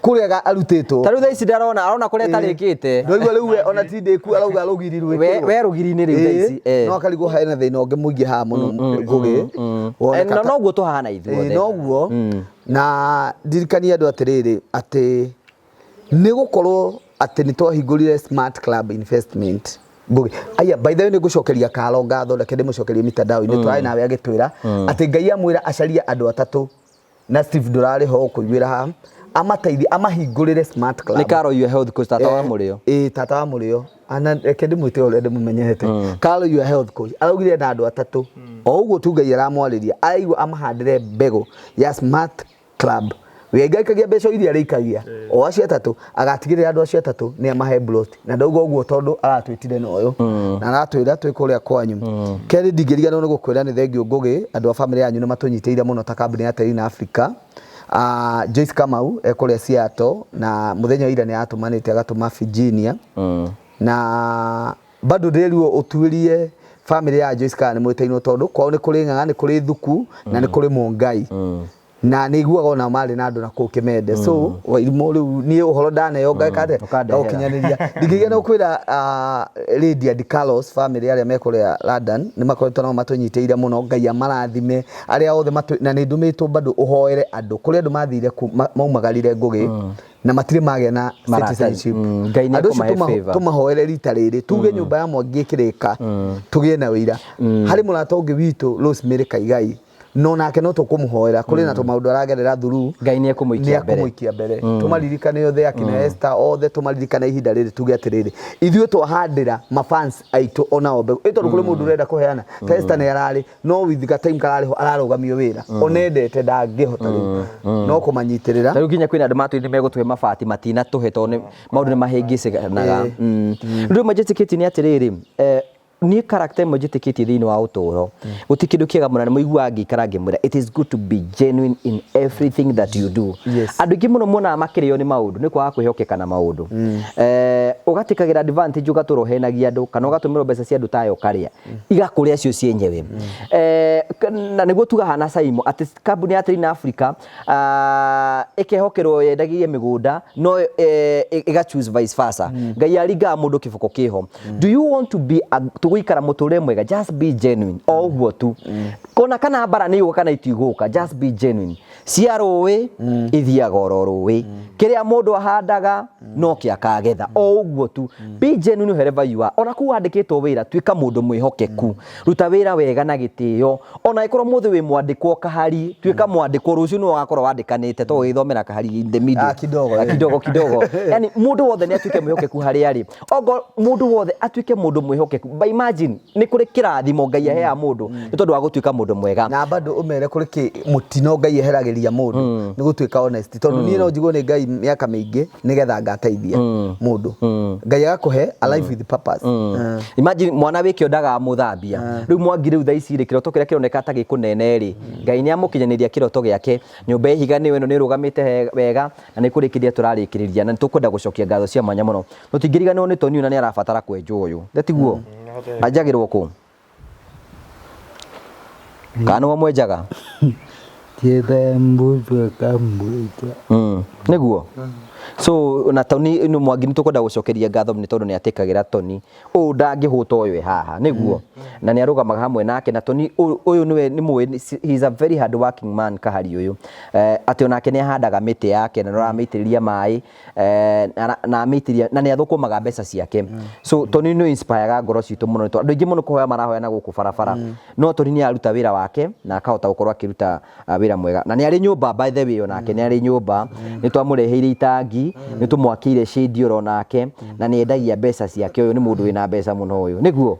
kũrĩa arutĩtwo. Ta rĩu thaa ici ndarona, arona kũrĩa ĩtarĩkĩte. Ndwaigua rĩu we ona ti ndĩku, arauga rũgiri rwĩkĩrwo. We rũgiri-inĩ rĩu thaa ici. No akarigwo hena thĩna ũngĩ mũingĩ haha mũno Ngũgĩ. Woneka Na noguo tũhana ithuothe. Noguo na ndirikanie andũ atĩrĩrĩ, atĩ nĩ gũkorwo atĩ nĩ twahingũrire Smart Club Investment Ngũgĩ. Aya, by the way, nĩ ngũcokeria Karo ngatho, reke ndĩmũcokerie mitandao-inĩ. Tũrarĩ nawe agĩtwĩra atĩ Ngai amwĩra acarie andũ atatũ, na Steve ndũrarĩ ho ũkũiguĩra haha, amateithie amahingũrĩre Smart Club. Nĩ Karo your health coach, tata wa mũrĩo. Ĩĩ, tata wa mũrĩo. Ana reke ndĩmwĩte ũrĩa ndĩmũmenyete, Carlo your health coach araugire na andũ atatũ o ũguo tu Ngai aramwarĩria, araigua amahandĩre mbegũ ya Smart Club wĩaingaikagia mbeca iria arĩikagia o acio atatũ, agatigĩrĩra andũ acio atatũ nĩ amahe plot. Na ndauga ũguo tondũ aratwĩtire na ũyũ na aratwĩra twĩ kũrĩa kwanyu. Kerĩ, ndingĩriganĩrwo nĩ gũkwĩra nĩ thengiũ Ngũgĩ, andũ a bamĩrĩ yanyu nĩ matũnyitĩire mũno ta kambuni ya Terina Africa. Joyce Kamau ekũrĩa Seattle, na mũthenya wa ira nĩ atũmanĩte agatũma Virginia, na bado ndĩrirwo ũtuĩrie bamĩrĩ ya Joyce kana nĩ mwĩtainwo, tondũ kwao nĩ kũrĩ ng'ang'a, nĩ kũrĩ thuku na nĩ kũrĩ mũngai, na nĩ iguaga ona marĩ na andũ na kũu Kĩmende. So Wairimũ, rĩu niĩ ũhoro ndaneo ngeka atĩa? Ũkandehera. Ngaũkinyanĩria. Ndingĩgĩa na gũkwĩra Lydia Di Carlos family arĩa me kũrĩa London nĩ makoretwo nao matũnyitĩire mũno, Ngai amarathime arĩa othe na nĩ ndũmĩtwo bado ũhoere andũ kũrĩ andũ mathire maumagarire Ngũgĩ na matirĩ magĩa na citizenship. Ngai nĩ Andũ acio ekũmahe favor. Tũmahoere rita rĩrĩ tuge nyũmba ya Mwangi ĩkĩrĩka tũgĩe na wĩira. Harĩ mũrata ũngĩ witũ Rosemary Kaigai, no nake no tũkũmũhoera kũrĩ na tũmaũndũ aragerera through. Ngai nĩ ekũmũikia mbere. Nĩ ekũmũikia mbere. Tũmaririkane othe, akina Esther othe tũmaririkane ihinda rĩrĩ, tuge atĩrĩrĩ, ithuĩ twahandĩra mafans aitũ onao mbegũ ĩ, tondũ kũrĩ mũndũ ũrenda kũheana ta Esther nĩ ararĩ no with ga time kararĩ ho ararũgamio wĩra, onendete ndangĩhota rĩu no kũmanyitĩrĩra. Ta rĩu nginya kwĩna andũ matwĩrire nĩ megũtũhe mabati, matinatũhe tondũ maũndũ nĩ mahĩngĩcanaga. Rĩu ĩmwe njĩtĩkĩtie nĩ atĩrĩrĩ, niĩ character ĩmwe njĩtĩkĩtie thĩinĩ wa ũtũũro, gũtirĩ kĩndũ kĩega mũno na mũiguaga ngĩikara ngĩmwĩra, it is good to be genuine in everything that you do. Andũ aingĩ mũno monaga makĩrĩo nĩ maũndũ nĩ kwaga kwĩhokeka na maũndũ. Ũgatĩkagĩra advantage, ũgatũra ũhenagia andũ kana ũgatũmĩrwo mbeca cia andũ tayo ũkarĩa igakũrĩa cio cienyewe. Na nĩguo tuga hana Saimo atĩ kambuni ya Trina Africa ĩkehokerwo yendagirie mĩgũnda no ĩga choose vice versa. Ngai aringaga mũndũ kĩboko kĩho. Do you want to be a, tũgũthiĩ Gũikara mũtũrĩre mwega, just be genuine, o ũguo tu. Kona kana mbara nĩ igũka kana itigũka, just be genuine. Cia rũĩ ithiaga oro rũĩ, kĩrĩa mũndũ ahandaga no kĩ akagetha, o ũguo tu. Be genuine wherever you are. Ona kũu wandĩkĩtwo wĩra, tuĩka mũndũ mwĩhokeku, ruta wĩra wega na gĩtĩo. Ona ĩkorwo mũthĩ wĩ mwandĩkwo kahari, tuĩka mwandĩkwo, rũciũ nĩwe ũgakorwo wandĩkanĩte, to ũgĩthomera kahari in the middle. Ah, kidogo, Ah, eh. kidogo kidogo. Yani mũndũ wothe nĩ atuĩke mwĩhokeku harĩa arĩ. Ongo mũndũ wothe atuĩke mũndũ mwĩhokeku. But imagine, nĩ kũrĩ kĩrathimo Ngai aheaga mũndũ nĩ tondũ wa gũtuĩka mũndũ mwega. Na bado ũmere kũrĩ kĩ mũtino Ngai eheragĩria mũndũ nĩ gũtuĩka honest, tondũ niĩ no njiguo nĩ Ngai mĩaka mĩingĩ nĩgetha ngateithia mũndũ, Ngai agakũhe a life with purpose. Imagine mwana wĩke ndagamuthambia rĩu Mwangi. Rĩu thaa ici rĩ, kĩroto kĩrĩa kĩroneka ta gĩkũnene rĩ, Ngai nĩ amũkinyanĩria kĩroto gĩake. Nyũmba ya ihiga nĩyo ĩno, nĩ ĩrũgamĩte wega na nĩ kũrĩkĩria tũrarĩkĩrĩria, na nĩ tũkwenda gũcokia ngatho cia mwanya mũno. Tũtingĩriganĩrwo nĩ Toni, na nĩ arabatara kwenjwo ũyũ, tiguo anjagĩrwo kũ kana nĩwe mwenjaga? Njĩra mũndũ akamwĩta. Nĩguo. So na Toni nĩ Mwangi, nĩ tũkwenda gũcokeria ngatho nĩ tondũ nĩ atĩkagĩra Toni ũũ, ndangĩhũta ũyũ e haha nĩguo, na nĩ arũgamaga hamwe nake. Na Toni ũyũ ũyũ nĩwe nĩ mũĩ, he is a very hard working man kahari ũyũ, atĩ onake nĩ ahandaga mĩtĩ yake na nĩ aramĩitĩrĩria maĩ, na amĩitĩrĩria na nĩ athũkũmaga mbeca ciake. So Toni nĩ inspireaga ngoro citũ mũno, nĩ tondũ andũ aingĩ mũno kũhoya marahoya na gũkũ barabara, no Toni nĩ aruta wĩra wake na akahota gũkorwo akĩruta wĩra mwega, na nĩ arĩ nyũmba, by the way. Onake nĩ arĩ nyũmba, nĩ twamũreheire itangi, nĩ tũmwakĩire shade oro nake, na nĩ endagia mbeca ciake. Ũyũ nĩ mũndũ wĩna mbeca mũno ũyũ, nĩguo.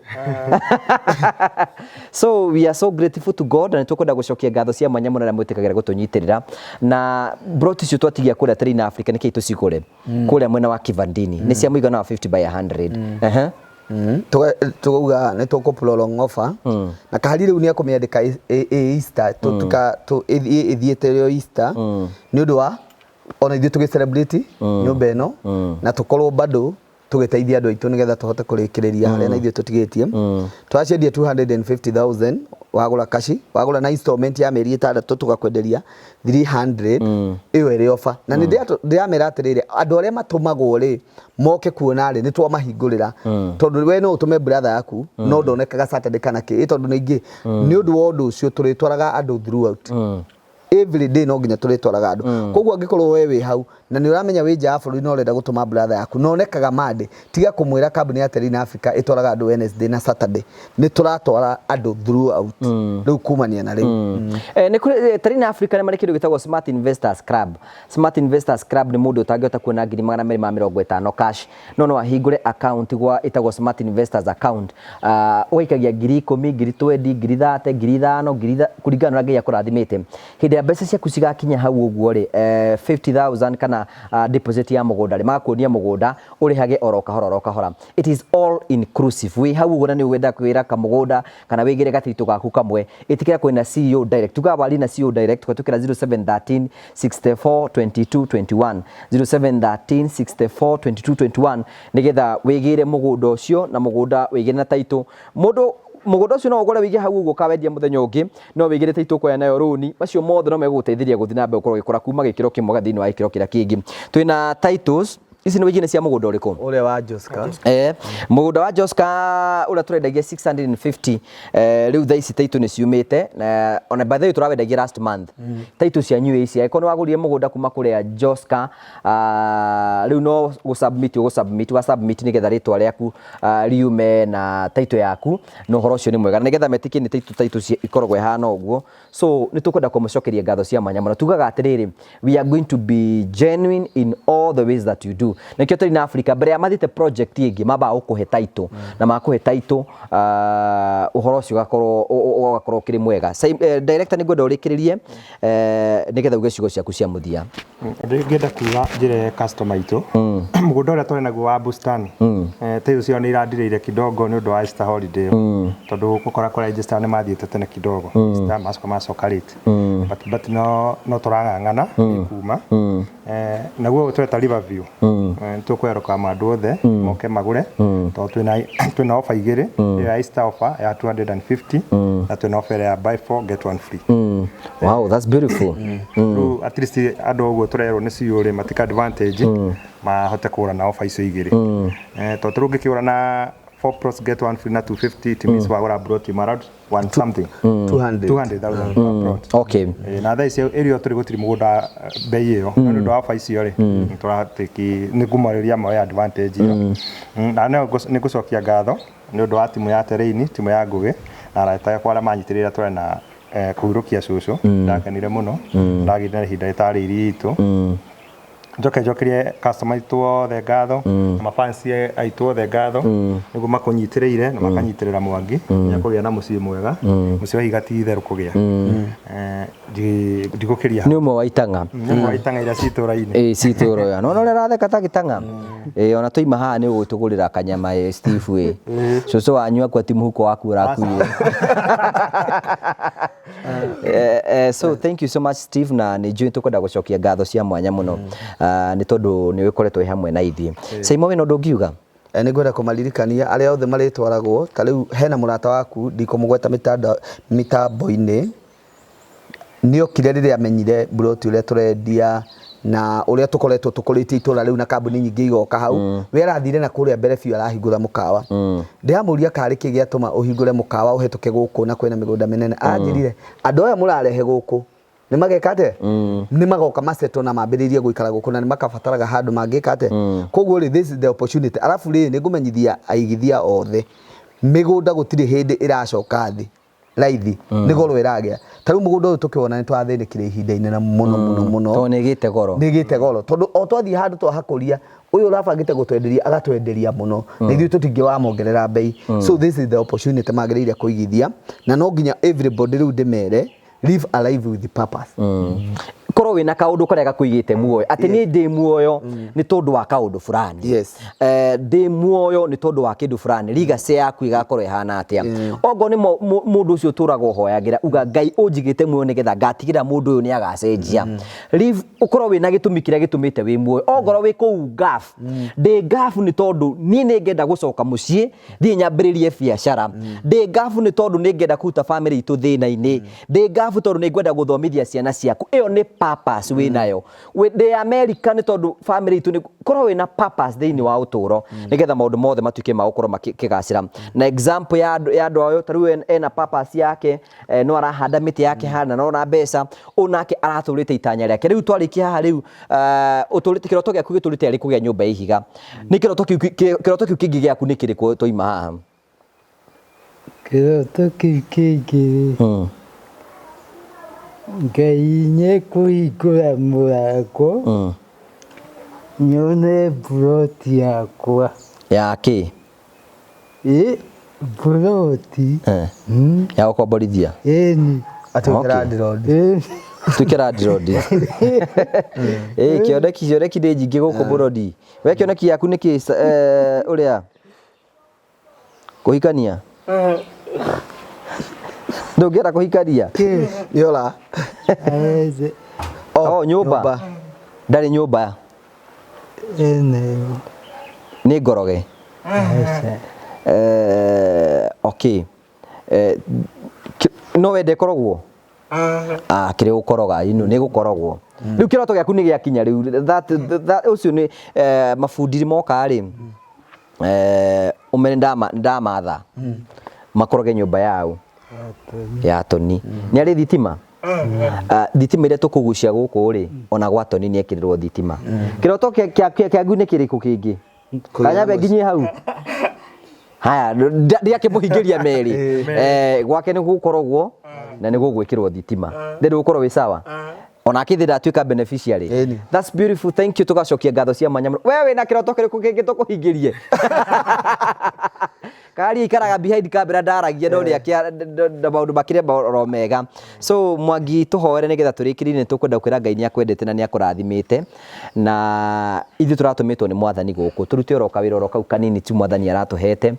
So we are so grateful to God, na nĩ tũkwenda gũcokia ngatho cia mwanya mũno arĩa mwĩtĩkagĩra gũtũnyitĩrĩra. Na broti icio twatigia kũrĩa Terina Africa nĩkĩĩ tũcigũre kũrĩa mwena wa Kivandini, nĩ cia mũigana wa 50 by 100. Ehe. Tũgauga nĩ tũkũ prolong offer na kahari rĩu nĩ ekũmĩandĩka ĩ Easter, ĩthiĩte ĩrĩ o Easter, nĩ ũndũ wa ona ithuĩ tũgĩ celebrate nyũmba ĩno na tũkorwo bado tũgĩteithia andũ aitũ nĩgetha tũhote kũrĩkĩrĩria harĩa na ithuĩ tũtigĩtie. Tũraciendia 250,000 wagũra kaci, wagũra na installment ya mĩeri 6 tũgakwenderia 300. Ĩyo ĩrĩ offer, na nĩ ndĩramera atĩrĩrĩ, andũ arĩa matũmagwo rĩ moke kuona rĩ, nĩ twamahingũrĩra, tondũ we no ũtũme brother yaku no ndonekaga Saturday kana kĩ, tondũ nĩ ingĩ. Nĩ ũndũ wa ũndũ ũcio tũrĩtwaraga andũ throughout every day, no nginya tũrĩtwaraga andũ. Koguo angĩkorwo we wĩ hau na nĩ ũramenya wĩ nja ya bũrũri na ũrenda gũtũma brother yaku na onekaga Monday, tiga kũmwĩra kambuni ya Terina Africa ĩtwaraga andũ Wednesday na Saturday. Nĩ tũratwara andũ throughout rĩu kumania na rĩu. Nĩ kũrĩ Terina Africa nĩ marĩ kĩndũ gĩtagwo Smart Investors Club. Smart Investors Club nĩ mũndũ ũtangĩhota kuona 250,000 cash, no ahingũre account gwa ĩtagwo Smart Investors account. Ũgaikagia 10,000, 20,000, 30,000, 5,000, kũringana na ũrĩa Ngai akũrathimĩte. Hĩndĩ ĩrĩa mbeca ciaku cigakinya hau ũguo rĩ, 50,000 kana deposit ya mũgũnda rĩ, magakuonia mũgũnda ũrĩhage oro kahora oro kahora. It is all inclusive. Wĩ hau ũguo na nĩ ũgwenda kwĩra kamũgũnda kana wĩgĩre gatiritũ gaku kamwe, ĩtĩkĩra kwĩna CEO direct. Tugaga warie na CEO direct kũhetũkĩra 0713 64 22 21, 0713 64 22 21, nĩgetha wĩgĩre mũgũnda ũcio na mũgũnda wĩgĩre na title. Mũndũ mũgũnda ũcio no ũgũre wĩige hau ũguo ũkawendia mũthenya ũngĩ, no wĩgĩre title ũkoya nayo rũni. Macio mothe no megũgũteithĩrĩria gũthiĩ na mbere gũkorwo ũgĩkũra kuma gĩkĩro kĩmwe thĩinĩ wa gĩkĩro kĩrĩa kĩngĩ. Twĩna titles ici, nĩ wĩigine cia mũgũnda ũrĩkũ? Ũrĩa wa Joska. Mũgũnda wa Joska ũrĩa tũrendagia 650, rĩu thaa ici title nĩ ciumĩte, na ona by the way tũrawendagia last month. Title cianyu ici, angĩkorwo nĩ wagũrire mũgũnda kuma kũrĩa Joska, rĩu no gũsubmit ũgũsubmit, wa submit nĩgetha rĩtwa rĩaku riume na title yaku, na ũhoro ũcio nĩ mwega, na nĩgetha metĩkie nĩ title ikoragwo ĩhana ũguo. So nĩ tũkwenda kũmũcokeria ngatho cia mwanya mũno. Tugaga atĩrĩrĩ, we are going to be genuine in all the ways that you do. Nĩkĩo tũrĩ na Africa mbere ya mathiĩte project ĩngĩ, mambaga gũkũhe title, na makũhe title, ũhoro ũcio ũgakorwo ũkĩrĩ mwega. Director, nĩ ngwenda ũrĩkĩrĩrie, nĩgetha uge ciugo ciaku cia mũthia. Ũndũ ingĩenda kuga njĩre customer itũ, mũgũnda ũrĩa tũrĩ naguo wa Bustani, title ciao nĩ irandirĩire kidogo nĩ ũndũ wa Easter holiday, tondũ gũkora kũrĩa register nĩ mathiĩte tene kidogo Easter, macoka macoka late, but no tũrang'ang'ana kuma. Naguo tũreta Riverview, nĩ tũkwerũkama andũ othe moke magũre, tondũ twĩna offer igĩrĩ, ĩyo ya Easter offer ya 250 na twĩna offer ya buy four get one free. Wow, that's beautiful. Rĩu at least andũ ũguo tũrerwo nĩ CEO rĩ, matika advantage mahote kũgũra na offer icio igĩrĩ, tondũ rĩu ũngĩkĩgũra na Four plots get one free na 250, it means wagũra plot imwe around one something. 200. 200,000 per plot. Na thaa ici area tũrĩ gũtirĩ mũgũnda bei ĩyo, no nĩ ũndũ wa ofa icio rĩ, tũratĩki nĩ ngũmarĩria moe advantage ĩyo. Na no nĩ ngũcokia ngatho nĩ ũndũ wa timu ya Terrain, timu ya Ngũgĩ na arata akwa arĩa manyitĩrĩire tũrĩ na kũhurũkia cũcũ. Ndakenire mũno, ndagĩire na ihinda rĩtarĩ iritũ. Njoke njokerie customer aitũ othe ngatho na mafansi aitũ othe ngatho nĩguo makũnyitĩrĩire na makanyitĩrĩra Mwangi nginya kũgĩa na mũciĩ mwega. Mũciĩ wa ihiga ti itherũ kũgĩa. Ndigũkĩria. Nĩ ũmwe wa itang'a. Nĩ ũmwe wa itang'a iria citũra-inĩ. Ĩĩ citũra ũyũ. Nona ũrĩa aratheka ta gĩtang'a. Ĩĩ ona twaima haha nĩ ũgũtũgũrĩra kanyama ĩ Steve ĩ. Cũcũ wanyu akua ti mũhuko waku ũrakuire. So thank you so much Steve, na nĩ njũĩ tũkwenda gũcokia ngatho cia mwanya mũno nĩ tondũ nĩ ũkoretwo wĩ hamwe na ithuĩ. Saimo, wĩna ũndũ ũngiuga? Nĩ ngwenda kũmaririkania arĩa othe marĩtwaragwo. Ta rĩu hena mũrata waku ndikũmũgweta mĩtambo-inĩ, nĩokire rĩrĩa amenyire mburoti ũrĩa tũrendia na ũrĩa tũkoretwo tũkũrĩtie itũra rĩu na kambuni nyingĩ igoka hau. We arathire na kũrĩa mbere biũ arahingũra mũkawa. Ndĩramũria karĩ kĩ gĩatũma ũhingũre mũkawa ũhetũke gũkũ na kwĩna mĩgũnda mĩnene. Anjĩrire andũ aya mũrarehe gũkũ nĩ mageka atĩa, nĩ magoka masettle na mambĩrĩrie gũikara gũkũ na nĩ makabataraga handũ mangĩka atĩa. Koguo rĩ, this is the opportunity. Arabu rĩ, nĩ ngũmenyithia aigithia othe, mĩgũnda gũtirĩ hĩndĩ ĩracoka thĩ raithi, nĩ goro ĩragĩa. Ta rĩu mũgũnda ũyũ tũkĩwona nĩ twathĩnĩkire ihinda inene mũno mũno mũno. Tondũ nĩ ĩgĩte goro. Nĩ ĩgĩte goro tondũ o twathiĩ handũ twahakũria, ũyũ ũrabangĩte gũtwenderia agatwenderia mũno na ithuĩ tũtingĩwamongerera bei. So this is the opportunity magĩrĩire kũigithia, na no nginya everybody rĩu ndĩmere, live a life with purpose. Korwo wĩna kaũndũ karĩa gakũigĩte muoyo, atĩ niĩ ndĩ muoyo nĩ tondũ wa kaũndũ fulani, ndĩ muoyo nĩ tondũ wa kĩndũ fulani, legacy yaku ĩgakorwo ĩhana atĩa? Ongorwo nĩ mũndũ ũcio ũtũraga ũhoyagĩra, uga Ngai ũnjigĩte muoyo nĩgetha ngatigĩra mũndũ ũyũ nĩ agacenjia. Live ũkorwo wĩna gĩtũmi kĩrĩa gĩtũmĩte wĩ muoyo. Ongorwo wĩ kũu Gulf, ndĩ Gulf nĩ tondũ niĩ nĩ ngenda gũcoka mũciĩ thiĩ nyambĩrĩrie biacara, ndĩ Gulf nĩ tondũ nĩ ngenda kũruta family itũ thĩna-inĩ, ndĩ Gulf tondũ nĩ ngwenda gũthomithia ciana ciaku. Ĩyo nĩ purpose wĩnayo. Ndĩ America nĩ tondũ family itũ nĩ korwo wĩna purpose thĩinĩ wa ũtũũro nĩgetha maũndũ mothe matuĩke ma gũkorwo makĩgacĩra. Na example ya andũ ayo, ta rĩu ena purpose yake, no arahanda mĩtĩ yake hana na ona mbeca, ũyũ nake aratũrĩte itanya rĩake. Rĩu twarĩkia haha rĩu, ũtũrĩte kĩroto gĩaku gĩtũrĩte arĩ kũgĩa nyũmba ya ihiga. Nĩ kĩroto kĩu kĩroto kĩu kĩngĩ gĩaku nĩ kĩrĩkũ twaima haha? Kĩroto kĩu kĩngĩ rĩ, Ngai nĩekũhingũra mũrango nyone mburoti yakwa. Ya kĩ? Ĩ mburoti. Ya gũkomborithia? Ĩni. Atuĩke landlord. Ĩni. Tuĩke landlord. Ĩ kĩoneki cioneki nĩ nyingĩ gũkũ bũrũri. We kĩoneki gĩaku nĩ kĩ, ũrĩa kũhikania? Ndũngĩenda kũhikania? Nĩora. Aeze. Oh, nyũmba. Ndarĩ nyũmba. Enayo. Nĩ ngoroge. Aca. Okay. No wende ĩkorogwo? Ah, kĩrĩ gũkoroga ino nĩ gũkorogwo. Rĩu kĩroto gĩaku nĩ gĩakinya rĩu. That ũcio nĩ mabundi moka rĩ. Ũmere ndamatha. Makoroge nyũmba yao. Ya Toni. Nĩ arĩ thitima? Thitima iria tũkũgucia gũkũ rĩ, ona gwa Toni nĩ ekĩrĩrwo thitima. Kĩroto kĩaku nĩ kĩrĩkũ kĩngĩ? Kanyambe nginyie hau. Haya, ndiakĩmũhingĩria merĩ. Gwake nĩ gũkorogwo na nĩ gũgwĩkĩrwo thitima. Ndĩ gũkorwo wĩ sawa? Onake thĩ ndatuĩka beneficiary. That's beautiful. Thank you. Tũgacokia ngatho cia mwanya mũno. We wĩna kĩroto kĩrĩkũ kĩngĩ tũkũhingĩrie? Karia ikaraga behind camera ndaragia no nĩ maũndũ makĩrĩ oro mega. So Mwangi, tũhoere nĩgetha tũrĩkĩrĩrie. Nĩ tũkwenda kwĩra Ngai nĩ akwendete na nĩ akũrathimĩte, na ithuĩ tũratũmĩtwo nĩ mwathani gũkũ tũrute oro kawĩra oro kau kanini tu mwathani aratũhete,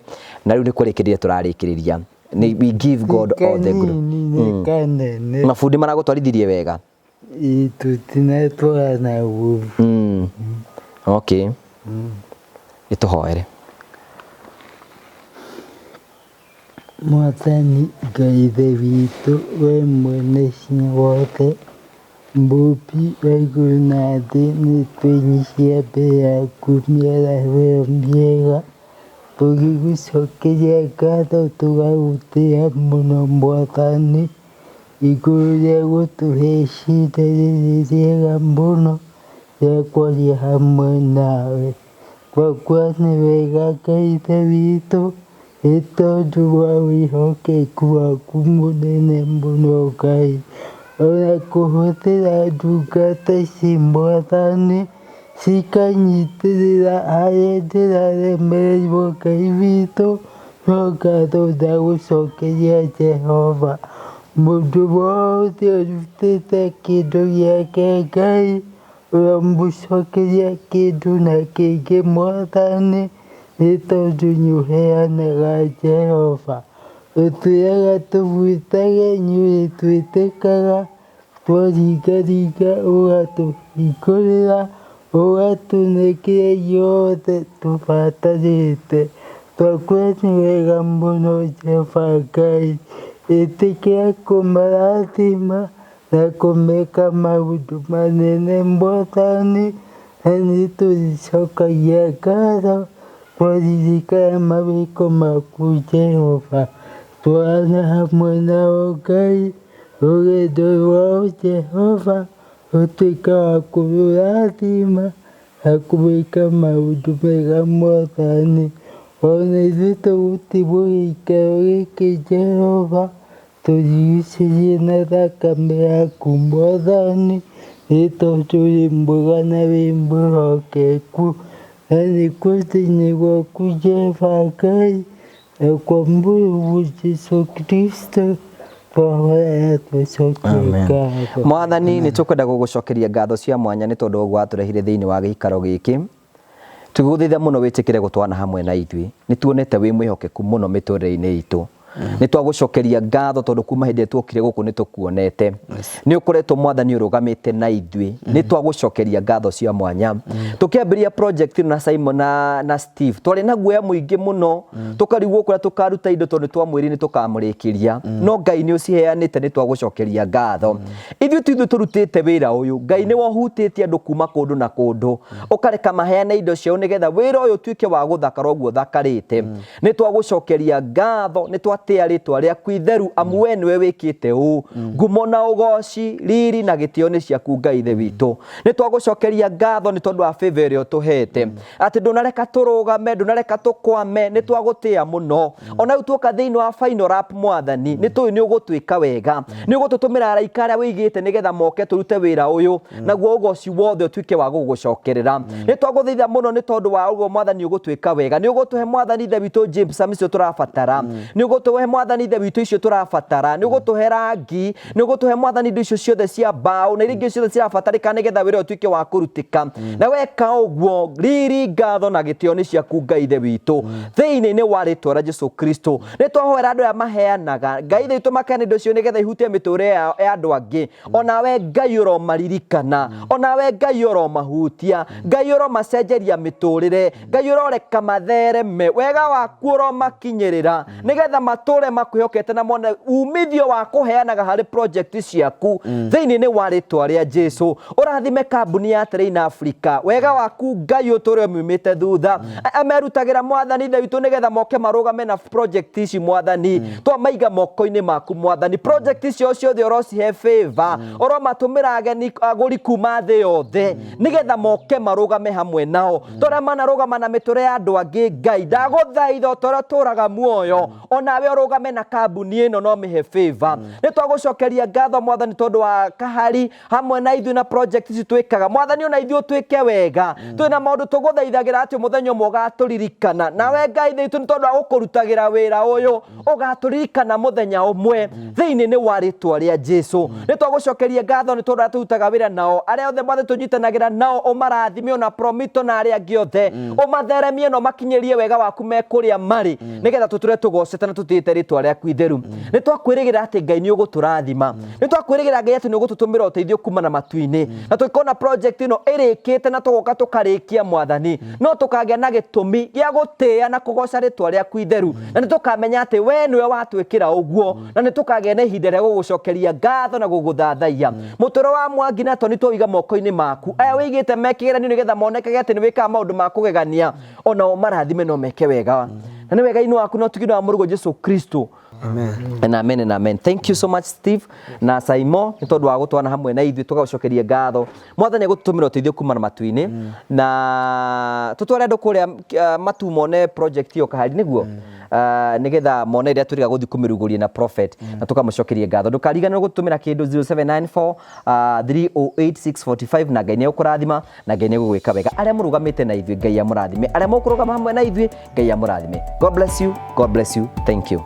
na rĩu nĩ kũrĩkĩrĩria tũrarĩkĩrĩria. We give God all the glory. Kanini nĩ kanene. Mabundi maragũtwarithirie wega? Ĩ tũtinatwarana ũru. Okay. Nĩtũhoere. Mwathani Ngai Ithe witũ, we mwene hinya wothe, mũũmbi wa igũrũ na thĩ, nĩ twĩnyihia mbere yaku mĩaraho ĩyo mĩega. Tũgĩgũcokeria ngatho tũgagũtĩa mũno Mwathani, igũrũ rĩa gũtũhe ihinda rĩrĩ rĩega mũno rĩa kwaria hamwe nawe. Twakua nĩ wega Ngai Ithe witũ, nĩ tondũ wa wĩhokeku waku mũnene mũno Ngai. Ona kũhũthĩra ndungata ici Mwathani, cikanyitĩrĩra harĩa ndĩraremereirwo Ngai witũ, no ngatho ndagũcokeria Jehova. Mũndũ wothe ũrutĩte kĩndũ gĩake Ngai, ũramũcokeria kĩndũ na kĩngĩ Mwathani, nĩ tondũ nĩũheanaga Jehova. Ũtwĩraga tũbuatage nĩũrĩtwĩtĩkaga, twaringaringa ũgatũhingũrĩra, ũgatũnengera yothe tũbatarĩte. Twakwĩra nĩ wega mũno Jehova Ngai, ĩtĩkĩra kũmarathima na kũmeka maũndũ manene Mwathani, na nĩtũrĩcokagia ngatho twaririkana mawĩko maku Jehova. Twarana hamwe nao Ngai, rũgendo rwao Jehova, ũtuĩke wa kũrũrathima na kũwĩka maũndũ mega Mwathani. Ona ithuĩ tũgũtigwo gĩikaro gĩkĩ Jehova, tũrigicĩrie na thakame yaku Mwathani, nĩ tondũ wĩ mwega na wĩ mwĩhokeku. Na nĩkuo thĩinĩ gwaku Jehova Ngai, na kwa Mũrũguo Jesu Kristo twahoya tũcokie ngatho. Mwathani nĩ tũkwenda gũgũcokeria ngatho cia mwanya nĩ tondũ ũguo watũrehire thĩinĩ wa gĩikaro gĩkĩ. Tũgũgũthaitha mũno wĩtĩkĩre gũtwana hamwe na ithuĩ. Nĩ tuonete wĩ mwĩhokeku mũno mĩtũrĩre-inĩ itũ. Nĩ twagũcokeria ngatho tondũ kuma hĩndĩ ĩrĩa tuokire gũkũ nĩ tũkuonete. Nĩ ũkoretwo Mwathani ũrũgamĩte na ithuĩ. Nĩ twagũcokeria ngatho cia mwanya. Tũkĩambĩrĩria project ĩno na Simon na Steve, twarĩ na guoya mũingĩ mũno. Tũkarigwo kũrĩa tũkaruta indo tondũ nĩ twamwĩrire nĩ tũkamũrĩkĩria. No Ngai nĩ ũciheanĩte, nĩ twagũcokeria ngatho. Ithuĩ ti ithuĩ tũrutĩte wĩra ũyũ. Ngai nĩwe ũhutĩtie andũ kuma kũndũ na kũndũ. Ũkareka maheane indo ciao nĩgetha wĩra ũyũ ũtuĩke wa gũthakara ũguo ũthakarĩte. Nĩ twagũcokeria ngatho, nĩ twatĩa rĩtwa rĩaku itheru, amu we nĩwe wĩkĩte ũũ. Ngumo na ũgoci, riri na gĩtĩo nĩ ciaku Ngai Ithe witũ. Nĩ twagũcokeria ngatho nĩ tondũ wa favor ĩrĩa ũtũhete, atĩ ndũnareka tũrũgame, ndũnareka tũkwame, nĩ twagũtĩa mũno. Ona rĩu tuoka thĩinĩ wa final lap Mwathani, nĩ tũĩ nĩ ũgũtwĩka wega, nĩ ũgũtũtũmĩra araika arĩa wĩigĩte nĩgetha moke tũrute wĩra ũyũ, naguo ũgoci wothe ũtuĩke wa gũgũcokerera. Nĩ twagũthaitha mũno nĩ tondũ wa ũguo Mwathani ũgũtwĩka wega. Nĩ ũgũtũhe Mwathani Ithe witũ gypsum icio tũrabatara, nĩ ũgũtũhe Mwathani Ithe witũ icio tũrabatara, nĩ ũgũtũhe rangi, nĩ ũgũtũhe Mwathani indo icio ciothe cia mbaũ na iria ingĩ ciothe cirabatarĩka nĩgetha wĩra ũtuĩke wa kũrutĩka. Na weka ũguo, riri, ngatho na gĩtĩo nĩ ciaku Ngai Ithe witũ, thĩinĩ-inĩ wa rĩtwa rĩa Jesu Kristo. Nĩ twahoera andũ aya maheanaga, Ngai Ithe witũ, makeana indo icio nĩgetha ihutie mĩtũrĩre ya andũ angĩ. Onawe Ngai ũromaririkana, onawe Ngai ũromahutia, Ngai ũromacenjeria mĩtũrĩre, Ngai ũroreka mathereme, wega waku ũromakinyĩrĩra nĩgetha matũre makwĩhokete na mone umithio wa kũheanaga harĩ project ciaku thĩinĩ-inĩ wa rĩtwa rĩa Jesu. Ũrathime kambuni ya Train Africa, wega waku Ngai ũtũre ũmiumĩte thutha. Amerutagĩra Mwathani Ithe witũ nĩgetha moke marũgame na project ici Mwathani, twamaiga moko-inĩ maku Mwathani. Project icio ciothe ũrocihe favor, ũromatũmĩra ageni agũri kuma thĩ yothe nĩgetha moke marũgame hamwe nao, torĩa manarũgama na mĩtũrĩre ya andũ angĩ. Ngai ndagũthaitha o torĩa ũtũraga muoyo, onawe ũrũgame na kambuni ĩno na ũmĩhe favor. Nĩ twagũcokeria ngatho Mwathani tondũ wa Kahari hamwe na ithuĩ na project ici twĩkaga Mwathani, ona ithuĩ ũtwĩke wega. Twĩna maũndũ tũgũthaithagĩra atĩ mũthenya ũmwe ũgatũririkana, nawe Ngai witũ nĩ tondũ wa gũkũrutagĩra wĩra ũyũ ũgatũririkana mũthenya ũmwe thĩinĩ-inĩ wa rĩtwa rĩa Jesu. Nĩ twagũcokeria ngatho nĩ tondũ arĩa tũrutaga wĩra nao, arĩa othe Mwathani tũnyitanagĩra nao, ũmarathime, ona Promito na arĩa angĩ othe, ũmatheremie na ũmakinyĩrie wega waku me kũrĩa marĩ, nĩgetha tũtũre tũgocete na tũtĩĩte. tũtĩĩte rĩtwa rĩaku itheru. Nĩ twakwĩrĩgĩra atĩ Ngai nĩ ũgũtũrathima, nĩ twakwĩrĩgĩra Ngai atĩ nĩ ũgũtũtũmĩra ũteithio kuma na matu-inĩ, na tũkona project ĩno ĩrĩkĩte na tũgoka tũkarĩkia Mwathani, no tũkagĩa na gĩtũmi gĩa gũtĩĩa na kũgoca rĩtwa rĩaku itheru, na nĩ tũkamenya atĩ we nĩwe watwĩkĩra ũguo, na nĩ tũkagĩa na ihinda rĩa gũgũcokeria ngatho na gũgũthathaiya. Mũtũrĩre wa Mwangi na Toni twaũiga moko-inĩ maku, aya wĩigĩte me kĩgeranio nĩgetha monekage atĩ nĩ wĩkaga maũndũ ma kũgegania, onao marathime no meke wega, na nĩ wega-inĩ waku na ũtugi-inĩ wa Mũrũguo Jesu Kristo. Amen. And amen and amen. Thank you so much Steve na Saimo nĩ tondũ wa gũtwana hamwe na ithuĩ tũgagũcokeria ngatho. Mwathani agũtũtũmĩra ũteithio kuma na matu-inĩ na tũtware andũ kũrĩa matu mone project ĩyo Kahari nĩguo nĩgetha mone ĩrĩa twĩrĩga gũthiĩ kũmĩrugũria na prophet na tũkamũcokeria ngatho. Ndũkariganĩrwo gũtũtũmĩra kĩndũ 0794 308645 na Ngai nĩ egũkũrathima na Ngai nĩ egũgwĩka wega. Arĩa mũrũgamĩte na ithuĩ Ngai amũrathime, arĩa mũkũrũgama hamwe na ithuĩ Ngai amũrathime. God bless you, God bless you. Thank you.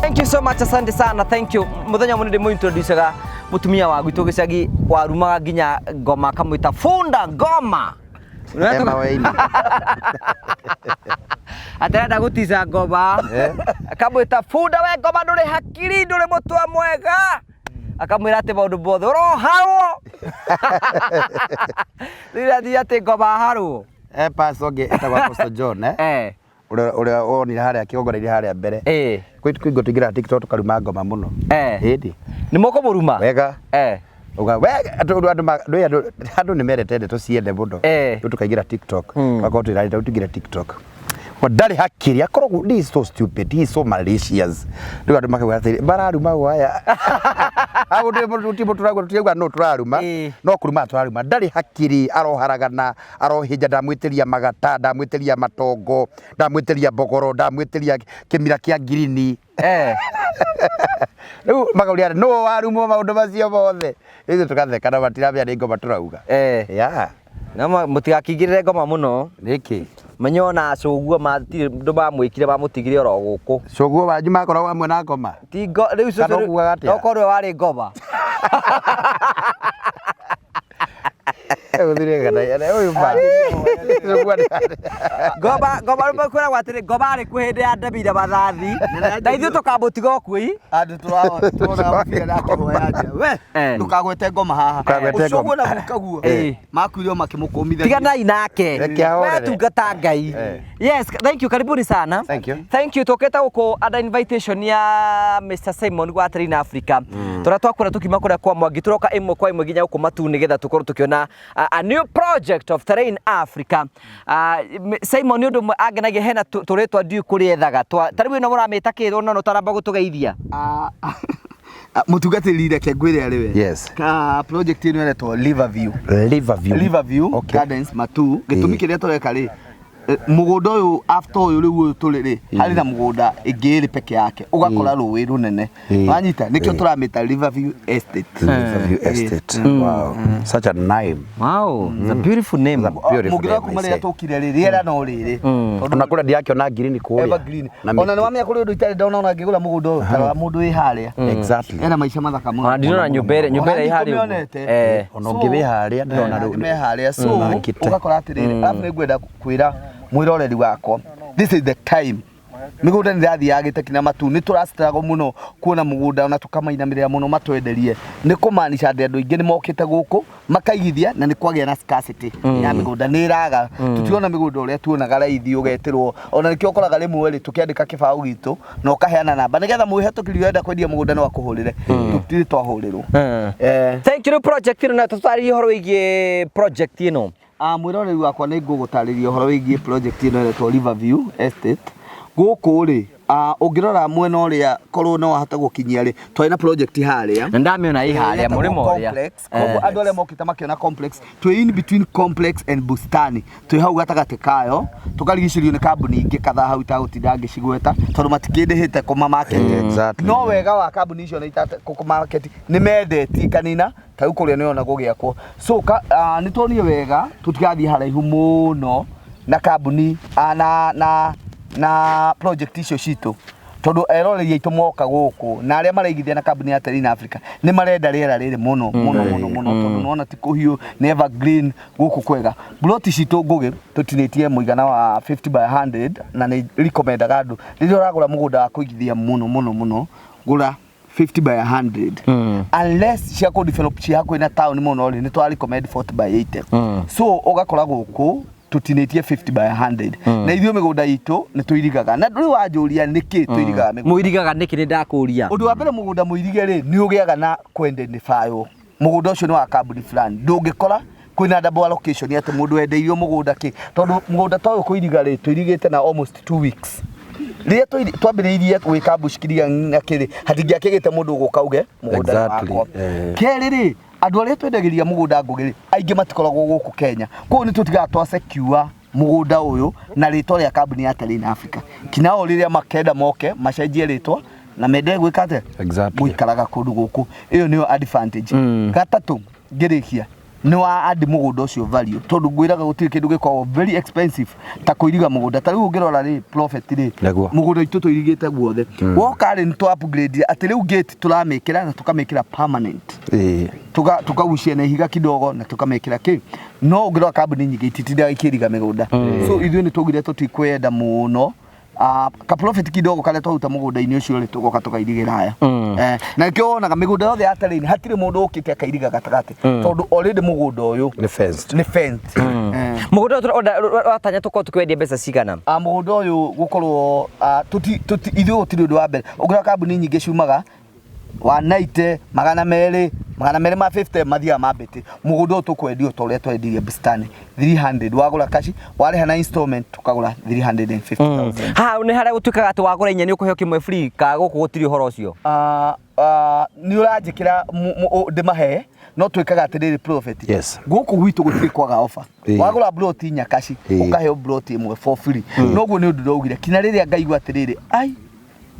Thank you so much, asante sana, thank you. Muthenya mũnene ndĩmũ-introducega mũtumia wa gwitũ gĩcagi warumaga nginya ngoma akamwĩta funda ngoma. Ema weini. Atarenda gũtica ngoma akamwĩta funda, we ngoma ndũrĩ hakiri ndũrĩ mũtwe mwega, akamwĩra atĩ maũndũ mothe ũroharwo. Rĩu athiĩ atĩ ngoma aharwo. Eh, pastor ũngĩ etagwo Apostle John, eh? Ũrĩa ũrĩa wonire harĩa kĩgongona-inĩ harĩa mbere. Kwĩ kwĩ tũingĩraga TikTok tũkaruma ngoma mũno. Ĩndĩ. Nĩ mũkũmũruma? Wega. Uga we andũ andũ andũ andũ andũ nĩ mendete ndeto ciene mũno. Rĩu tũkaingĩra TikTok. Tũgakorwo twĩranĩte rĩu tũingĩre TikTok. Wa ndarĩ hakiri akoragwo he is so stupid, he is so malicious. Rĩu andũ makauga atĩrĩ mararuma aya. Hau ndĩ mũndũ ti mũndũ tũrauga tũtirauga no tũraruma. No kũruma tũraruma. Ndarĩ hakiri aroharagana arohĩnja ndamwĩtĩria magata ndamwĩtĩria matongo ndamwĩtĩria mbogoro ndamwĩtĩria kĩmira kĩa ngirini. Rĩu makauria nũ warumwo maũndũ macio mothe. Ithuĩ tũgatheka na matiramenya nĩ ngoma tũrauga. Yeah. No mũtigakĩingĩrĩre ngoma mũno. Nĩkĩ? Menye ona cũguo matirĩ ũndũ mamwĩkire mamũtigire oro gũkũ. Cũguo wanyu makoragwo hamwe na ngoma? Ti ngo, rĩu cũcũ Kana ũkugaga atĩa? no korwo warĩ ngoma. Gũthire kana ũyũ ma. Cũguo nĩ- Ngoma ngoma rĩu kwĩragwo atĩrĩ ngoma arĩ kuo hĩndĩ ya Ndemi na Mathathi na ithuĩ tũkamũtiga o kuo ii. Andũ tũrona mũbira na akĩhoya nja. We ndũkagwete ngoma haha. Ndũkagwete ngoma. Ũcio guo na guka guo. Makuire o makĩmũkũmithagia. Tiganai nake. Reke ahorere. We tungata Ngai. Yes, thank you. Karibuni sana. Thank you. Thank you. Tũkĩte gũkũ under invitation ya Mr. Simon gwa Train Africa. Tũrĩa twakora tũkiuma kũrĩa kwa Mwangi tũroka ĩmwe kwa ĩmwe nginya gũkũ Matu nĩgetha tũkorwo tũkĩona a new project of Terrain Africa. Simon nĩ ũndũ ũmwe angenagia hena tũrĩtwa ndiũĩ kũrĩa ethaga. Ta rĩu ĩno mũramĩta kĩ no ũtaramba gũtũgeithia? Mũtungatĩri reke ngwĩre arĩ we. Yes. Ka project ĩno ĩretwo Riverview. Riverview. Riverview Okay. Gardens Matu. Gĩtũmi kĩrĩa tũreka rĩ, mũgũnda ũyũ after ũyũ rĩu ũyũ tũrĩ rĩ, harĩ na mũgũnda ĩngĩ ĩrĩ peke yake ũgakora rũĩ rũnene. Wanyita nĩkĩo tũramĩta Riverview Estate. Riverview Estate. Wow. Such a name. Wow, it's a beautiful name. It's a beautiful Mũngĩrora name, kuma I rĩrĩa say. tũkire rĩ, rĩera no rĩrĩ. Tondũ Ona kũrĩa ndirakĩona ngirini kũrĩa. Evergreen. Na Ona mĩtĩ. nĩ wamenya kũrĩ ũndũ itarĩ ndona ona ngĩgũra mũgũnda ũyũ ta wa mũndũ wĩ harĩa. Exactly. Ena maica mathaka mũno. Ona ndinona nyũmba ĩrĩa nyũmba ĩrĩa ĩ harĩa ũguo. Ona Ona ũngĩ wĩ harĩa ndĩrona rĩu. me harĩa so Nakĩte. ũgakora atĩrĩrĩ arabu nĩ ngwenda kwĩra mwĩroreri wakwa this is the time mĩgũnda nĩ ĩrathiĩ yagĩte kinya matu nĩ tũrastruggle mũno kuona mũgũnda ona tũkamainamĩrĩra mũno matwenderie nĩ kũmaanisha atĩ andũ aingĩ nĩ mokĩte gũkũ makaigithia na nĩ kwagĩa na scarcity ya mĩgũnda nĩ ĩraga tũtirona mĩgũnda ũrĩa tuonaga raithi ũgetĩrwo ona nĩkĩo ũkoraga rĩmwe rĩ tũkĩandĩka kĩbaũ gitũ na ũkaheana namba nĩgetha mwĩhetũkĩri ũrenda kwendia mũgũnda no akũhũrĩre tũtirĩ twahũrĩrwo. Thank you. Rĩu project ĩno na tũtarĩrie ũhoro wĩgiĩ project ĩno. Mwĩroreri wakwa nĩ ngũgũtarĩria ũhoro wĩgiĩ project ĩno ĩretwo Riverview Estate. Gũkũ rĩ Ũngĩrora mwena ũrĩa korwo no wahota gũkinyia rĩ, twarĩ na project harĩa Na ndamĩona ĩ harĩa Ĩtagwo mũrĩmo ũrĩa. complex. Koguo andũ arĩa mokĩte makĩona complex, twĩ in between complex and bustani, twĩ hau gatagatĩ kayo, tũkarigicĩrio nĩ kambuni ingĩ kadhaa hau itagũtinda ngĩcigweta tondũ matikĩndĩhĩte kũma market. Exactly. No wega wa kambuni icio nĩ kũmarket nĩ mendetie kanina ta rĩu kũrĩa nĩona gũgĩakwo. So nĩ tuonire wega tũtigathiĩ haraihu mũno na kambuni na project icio citũ, tondũ eroreri aitũ moka gũkũ na arĩa maraigithia na kambuni ya Terrain Africa nĩ marenda rĩera rĩrĩ mũno mũno mũno mũno, tondũ nĩwona ti kũhiũ, nĩ evergreen gũkũ kwega. Ploti citũ Ngũgĩ tũtinĩtie mũigana wa 50 by 100, na nĩ recommendaga andũ rĩrĩa ũragũra mũgũnda wa kũigithia mũno mũno mũno, gũra 50 by 100, unless cia kũ develop ci hakuhĩ na town mũno rĩ, nĩ twa recommend 40 by 80. So ũgakora gũkũ tũtinĩtie 50 by 100, na ithuĩ mĩgũnda itũ nĩ tũirigaga, na rĩu wanjũria nĩkĩ tũirigaga mĩgũnda. Mũirigaga nĩkĩ? Nĩ ndakũria. Ũndũ wa mbere, mũgũnda mũirige rĩ, nĩ ũgĩaga na kwendenifywo mũgũnda ũcio nĩ wa kambuni fulani. Ndũngĩkora kwĩna double allocation atĩ mũndũ wendeirio mũgũnda kĩ, tondũ mũgũnda ta ũyũ kũiriga rĩ, tũirigĩte na almost 2 weeks. Rĩrĩa twambĩrĩirie gwĩka bush clearing na kĩrĩ, hatingĩakĩgĩte mũndũ ũgũka uge mũgũnda nĩ wakwa. Kerĩ rĩ, andũ arĩa twendagĩria mũgũnda Ngũgĩ rĩ, aingĩ matikoragwo gũkũ Kenya, koguo nĩ tũtigaga twa secure mũgũnda ũyũ na rĩtwa rĩa kambuni ya Terrain Africa, kinao rĩrĩa makenda moke macenjie rĩtwa na mende gwĩka atĩa. Gũikaraga kũndũ gũkũ, ĩyo nĩyo advantage. Gatatũ ngĩrĩkia, nĩ wa add mũgũnda ũcio value, tondũ ngwĩraga gũtirĩ kĩndũ gĩkoragwo very expensive ta kũiriga mũgũnda. Ta rĩu ũngĩrora rĩ, profit rĩ, mũgũnda witũ tũirigĩte guothe. Woka rĩ, nĩ twa upgrade atĩ rĩu gate tũramĩkĩra na tũkamĩkĩra permanent, tukagucia na ihiga kidogo na tukamekĩra kĩ. No ũngĩrora kambuni nyingĩ ititindaga ikĩriga mĩgũnda, so ithuĩ nĩ twaugire tũtikwenda mũno. Ka profit kidogo karĩa twaruta mũgũnda-inĩ ũcio rĩ, tũgoka tũkairigĩra haya. Na nĩkĩo wonaga mĩgũnda yothe ya Terrain hatirĩ mũndũ ũkĩte akairiga gatagatĩ, tondũ already mũgũnda ũyũ Nĩ fenced. Nĩ fenced. Mũgũnda ũyũ watanya tũkorwo tũkĩwendia mbeca cigana? Mũgũnda ũyũ gũkorwo tuti ithuĩ gũtirĩ ũndũ wa mbere. Ũngĩrora kambuni nyingĩ ciumaga 190, 200, 250, mathiaga mambĩte. Mũgũnda ũyũ tũkwendio ta ũrĩa twendirie bustani, 300 wagũra cash, warĩha na installment tũkagũra 350,000. Haha nĩ harĩa gũtuĩkaga atĩ wagũra inya nĩ ũkũheo kĩmwe free, ka gũkũ gũtirĩ ũhoro ũcio? Nĩ ũranjĩkĩra ndĩmahe, no twĩkaga atĩrĩrĩ, prophet. Gũkũ gwitũ gũtirĩ kwaga offer. Wagũra plot inya cash, ũkaheo plot ĩmwe for free. Noguo nĩ ũndũ ndaugire kinya rĩrĩa ngaigua atĩrĩrĩ, ai,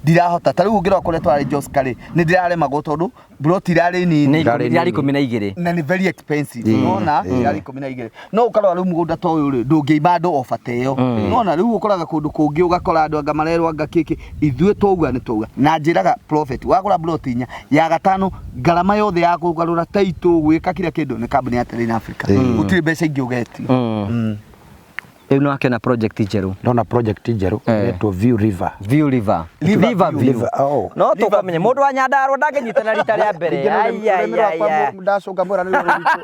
ndirahota. Ta rĩu ũngĩrora kũrĩa twarĩ Joska rĩ, nĩ ndĩraremagwo tondũ plot irarĩ nini. Nĩ Irarĩ irarĩ nini. 12. Na nĩ very expensive. Nona irarĩ 12, no ũkarora rĩu mũgũnda ta ũyũ rĩ, ndũngĩima andũ offer ta ĩyo. Nona rĩu ũkoraga kũndũ kũngĩ ũgakora andũ anga marerwo anga kĩkĩ. Ithuĩ twauga nĩ twauga, na njĩraga prophet, wagũra plot inya, ya gatano ngarama yothe ya kũgarũra title, gwĩka kila kĩndũ, nĩ kambuni ya Terrain Africa, gũtirĩ mbeca ingĩ ũgetio. Rĩu nĩ wakĩona project njerũ. Ndona project njerũ ĩretwo View River. View River. River River View. View. River, oh. No tũkũmenya mũndũ wa Nyandarua ndangĩnyitana rita rĩa mbere. Ai, ai, ai, ai. Ndacũnga mwĩra nĩ rũrĩ rwitũ.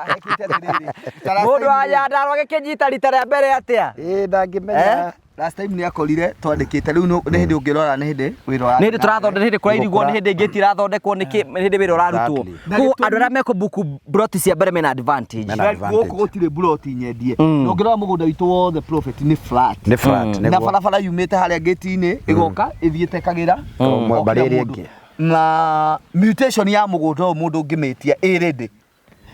Hekĩte atĩrĩrĩ, Mũndũ wa Nyandarua agĩkĩnyita rita rĩa mbere atĩa? Ĩĩ, ndangĩmenya. Last time nĩ akorire twandĩkĩte, rĩu nĩ hĩndĩ ũngĩrora nĩ hĩndĩ wĩra ũrathiĩ Nĩ hĩndĩ na mbere. tũrathondeka, nĩ hĩndĩ kũrairigwo, nĩ hĩndĩ ngĩti irathondekwo, nĩ hĩndĩ wĩra ũrarutwo. Na Koguo gĩtũmi- andũ arĩa mekũbuku broti cia mbere mena advantage. Mena advantage. Gũkũ gũtirĩ mburoti nyendie, na ũngĩrora mũgũnda witũ wothe, prophet, nĩ flat. Nĩ flat, Na nĩguo. barabara yumĩte harĩa gate-inĩ ĩgoka ĩthiĩte ĩkagĩra O o mbarĩ kila ĩrĩa mũndũ. ĩngĩ. Na mutation ya mũgũnda ũyũ mũndũ ũngĩmĩtia ĩ ready.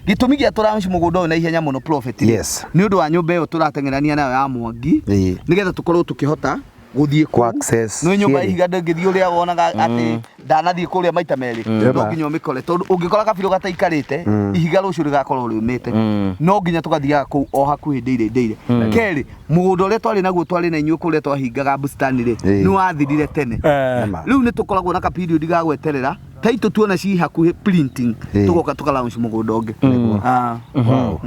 Gĩtũmi gĩa tũraci mũgũnda ũyũ na ihenya mũno, prophet, nĩ ũndũ wa nyũmba ĩyo tũrateng'erania nayo ya Mwangi, nĩgetha tũkorwo tũkĩhota gũthiĩ Kũ access nĩ nyũmba cierĩ. ihiga, ndũngĩthiĩ ũrĩa wonaga atĩ ndanathiĩ kũrĩa maita merĩ. No nginya ũmĩkore, tondũ ũngĩkora kabirũ gataikarĩte ihiga, rũciũ rĩgakorwo rĩũmĩte. No nginya tũgathiaga kũu o hakuhĩ ndĩire ndĩire. Kerĩ, mũgũnda ũrĩa twarĩ naguo, twarĩ na inyuĩ kũrĩa twahingaga bustani rĩ, nĩ wathirire tene. Nĩma. Rĩu nĩ tũkoragwo na ka period ga gweterera taitũ tuona ci hakuhĩ printing, tũgoka tũka launch mũgũnda ũngĩ. Wow.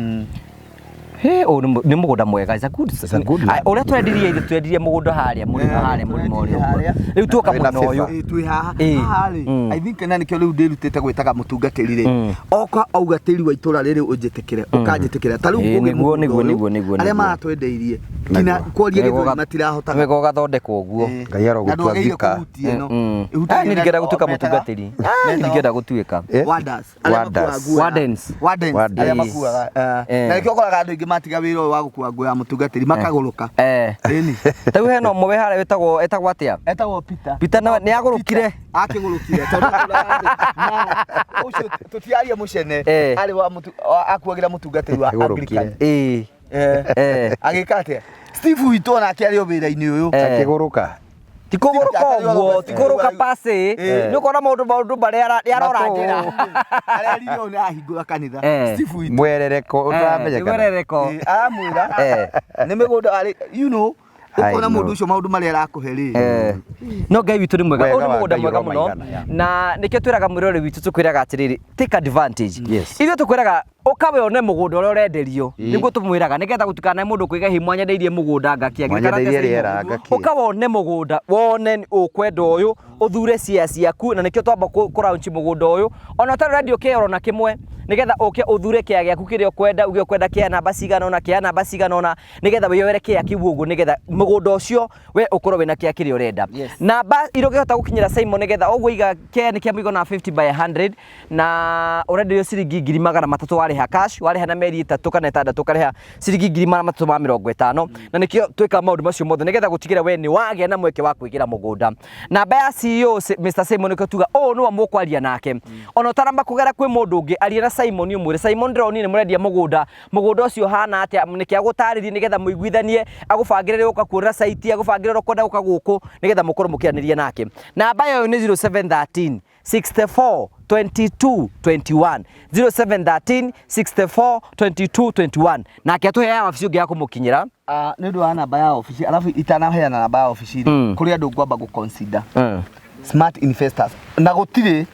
He, ũyũ nĩ mũgũnda mwega. It's a good, It's a good land. Ũrĩa twendirie ithuĩ, twendirie mũgũnda harĩa mũrĩmo, harĩa mũrĩmo ũrĩa ũguo. Harĩa. Rĩu tuoka Wĩna mwena ũyũ. favor. Ĩ, twĩ haha. Ĩ. Haha rĩ, I think na nĩkĩo rĩu ndĩrutĩte gwĩtaga mũtungatĩri rĩ, oka auga tĩri wa itũra rĩrĩ ũnjĩtĩkĩre, ũkanjĩtĩkĩra. Ta rĩu Ĩ, Ngũgĩ nĩguo, mũgũnda nĩguo, ũyũ, nĩguo, nĩguo, arĩa nĩguo. maratwendeirie kinya kwaria Gĩthweri matirahotaga. Wega ũgathondekwo ũguo. Ĩ. Ngai arogũtua Na ndwagĩrĩire vicar. kũhutia ĩno. Ĩhutagia Ah, niĩ ndingĩenda na- gũtuĩka metaga- mũtungatĩri. Ah, niĩ ndingĩenda gũtuĩka. Eh? Warders, arĩa Warders. makuaga nguo. Wardens. Wardens, Wardens. arĩa makuaga, Eh. na nĩkĩo ũkoraga andũ aingĩ matiga wĩra ũyũ wa gũkua nguo ya mũtungatĩri makagũrũka. Ĩni. Ta rĩu hena ũmwe wĩ harĩa wĩtagwo etagwo atĩa? Etagwo Peter. Peter nĩ agũrũkire. Akĩgũrũkire tondũ na ũcio tũtiaria mũcene arĩ wa akuagĩra mũtungatĩri wa Agũrũkire. Anglican. Agĩka atĩa? Steve witũ onake arĩ o wĩra-inĩ ũyũ. Akĩgũrũka. Ti kũgũrũka ũguo, ti kũgũrũka pasi, nĩ ũkona maũndũ maũndũ marĩa nĩarora njĩra. Arerire ũyũ nĩarahingũra kanitha. Steve witũ. Mwerereko ũtaramenyekana. Mwerereko. Aramwĩra nĩ mĩgũnda arĩ you know ũkona mũndũ ũcio maũndũ marĩa arakũhe rĩ. No Ngai witũ nĩ mwega. Wega Ũyũ nĩ wa mũgũnda Ngai mwega mũno ũromaigana, yeah. na nĩkĩo twĩraga mwĩroreri witũ tũkwĩraga atĩrĩrĩ, take advantage. Yes. Ithuĩ tũkwĩraga ũka we one mũgũnda ũrĩa ũrenderio, nĩguo tũmwĩraga nĩgetha gũtikanae mũndũ kũiga hihi mwanyendeirie mũgũnda ngakĩa. Mwanyendeirie rĩera ngakĩ. Ũka wone mũgũnda, wone ũkwenda ũyũ, ũthure cia ciaku, na nĩkĩo twamba kũ launch mũgũnda ũyũ ona ũtarĩ ũrendio kĩoro na kĩmwe, nĩgetha ũke ũthure kĩa gĩaku kĩrĩa ũkwenda, uge ũkwenda kĩa namba cigana ũna, kĩa namba cigana ũna, nĩgetha wĩyoere kĩa kĩu ũguo, nĩgetha mũgũnda ũcio we ũkorwo wĩna kĩa kĩrĩa ũrenda. Namba iria ũngĩhota gũkinyĩra Simon nĩgetha ũguo iga kĩa nĩ kĩa mũigana wa 50 by 100 na ũrenderio ciringi 300,000 warĩha cash, warĩha na mĩeri 3 kana 6 ũkarĩha ciringi 350,000, na nĩkĩo twĩkaga maũndũ macio mothe nĩgetha gũtigĩrĩra we nĩ wagĩa na mweke wa kwĩgĩra mũgũnda. Namba ya CEO Mr Simon nĩkĩo tuga ũũ nĩwe mũkwaria nake, ona ũtaramba kũgera kwĩ mũndũ ũngĩ, aria na Simon ũmwĩre Simon ndĩronire nĩ mũrendia mũgũnda, mũgũnda ũcio ũhana atĩa, nĩkĩo agũtarĩrie nĩgetha mũiguithanie, agũbangĩre rĩrĩa ũgũka kuona site, agũbangĩre ũrĩa ũkwenda gũka gũkũ nĩgetha mũkorwo mũkĩaranĩria nake. Namba ĩyo nĩ 0713 64 22 21, 0713 64 22 21, nake atũheaga wabici ũngĩ ya kũmũkinyĩra. Nĩ ũndũ wa namba ya obici, alafu itanaheana namba ya obici rĩ, kũrĩ andũ ngwamba gũ consider smart investors na gũtirĩ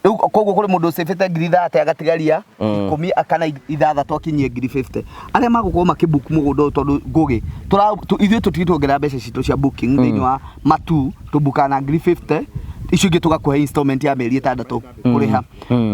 rĩu, koguo kũrĩ mũndũ ũcĩbĩte 30,000 agatigaria 10 kana 6 akinyie 50,000 arĩa magũkorwo makĩbook mũgũnda ũyũ, tondũ ngũgĩ ithuĩ tũtigĩtuongerera mbeca citũ cia booking thĩinĩ wa matu, tũbukaga na 50,000, icio ingĩ tũgakũhe installment ya mĩeri 6 kũrĩha.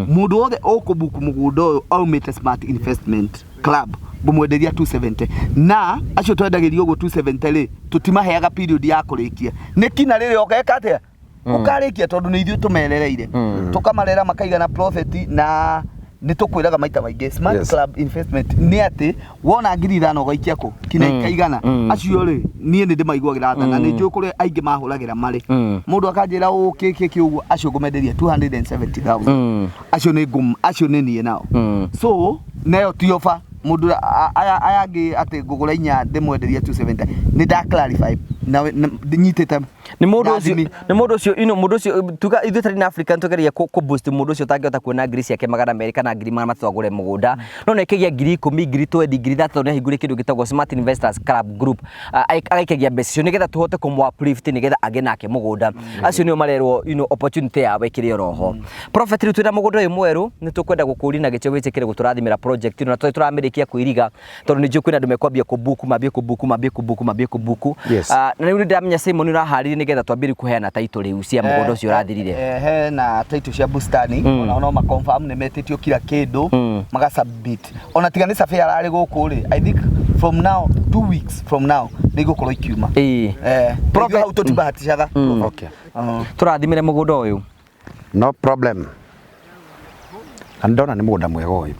Mũndũ wothe ũkũbook mũgũnda ũyũ aumĩte Smart Investment Club ngũmwenderia 270, na acio twendagĩria ũguo 270 rĩ, tũtimaheaga period ya kũrĩkia, nĩ kina rĩrĩa ũgeka atĩa ũkarĩkia, tondũ nĩ ithuĩ tũmerereire tũkamarera makaigana profit, na nĩ tũkwĩraga maita maingĩ Smart Club Investment nĩ atĩ wona 5,000 ũgaikia kũ kinya ikaigana. Acio rĩ, niĩ nĩ ndĩmaiguagĩra tha na nĩ njũĩ kũrĩa aingĩ mahũragĩra marĩ, mũndũ akanjĩra ũũ kĩ kĩ kĩ ũguo, acio ngũmenderia 270,000, acio nĩ ngũm acio nĩ niĩ nao, so nayo ti offer mũndũ aya aya angĩ atĩ ngũgũra inya ndĩmwenderia 270, nĩ nda clarify na nyitĩte Nĩ mũndũ ũcio, nĩ mũndũ ũcio ino mũndũ ũcio tuga ithuĩ tarĩ na African tugeria kũ boost mũndũ ũcio ũtangĩhota kuona ngiri ciake 200 kana 300,000 agũre mũgũnda, no nĩ aikagia 10,000, 20,000, 30,000, nĩ ahingũrire kĩndũ gĩtagwo Smart Investors Club Group, agaikagia mbeca icio nĩgetha tũhote kũmũ uplift nĩgetha agĩe nake mũgũnda. Acio nĩo marerwo opportunity yao ĩkĩrĩ oroho. Prophet, rĩu twĩna mũgũnda ũyũ mwerũ, nĩ tũkwenda gũkũria na gĩtĩo wĩtĩkĩre gũtũrathimĩra project ĩno, na tũrĩ tũramĩrĩkia kwĩriga tondũ nĩ njũĩ kwĩna andũ mekwambia kũbuku, mambie kũbuku, mambie kũbuku, mambie kũbuku. Yes. Na rĩu nĩ ndĩramenya Simon ũraharĩria nĩgetha twambie rĩu kũheana title rĩu cia mũgũnda ũcio ũrathirire. He na title cia bustani, ona no ma confirm nĩ metĩtio kila kĩndũ, maga submit, ona tiga nĩ survey ararĩ gũkũ rĩ, I think from now, 2 weeks from now nĩ igũkorwo ikiuma. Prophet- hau tũtibahatishaga. Okay. Tũrathimĩre mũgũnda ũyũ. No problem. Na ndona nĩ mũgũnda mwega ũyũ.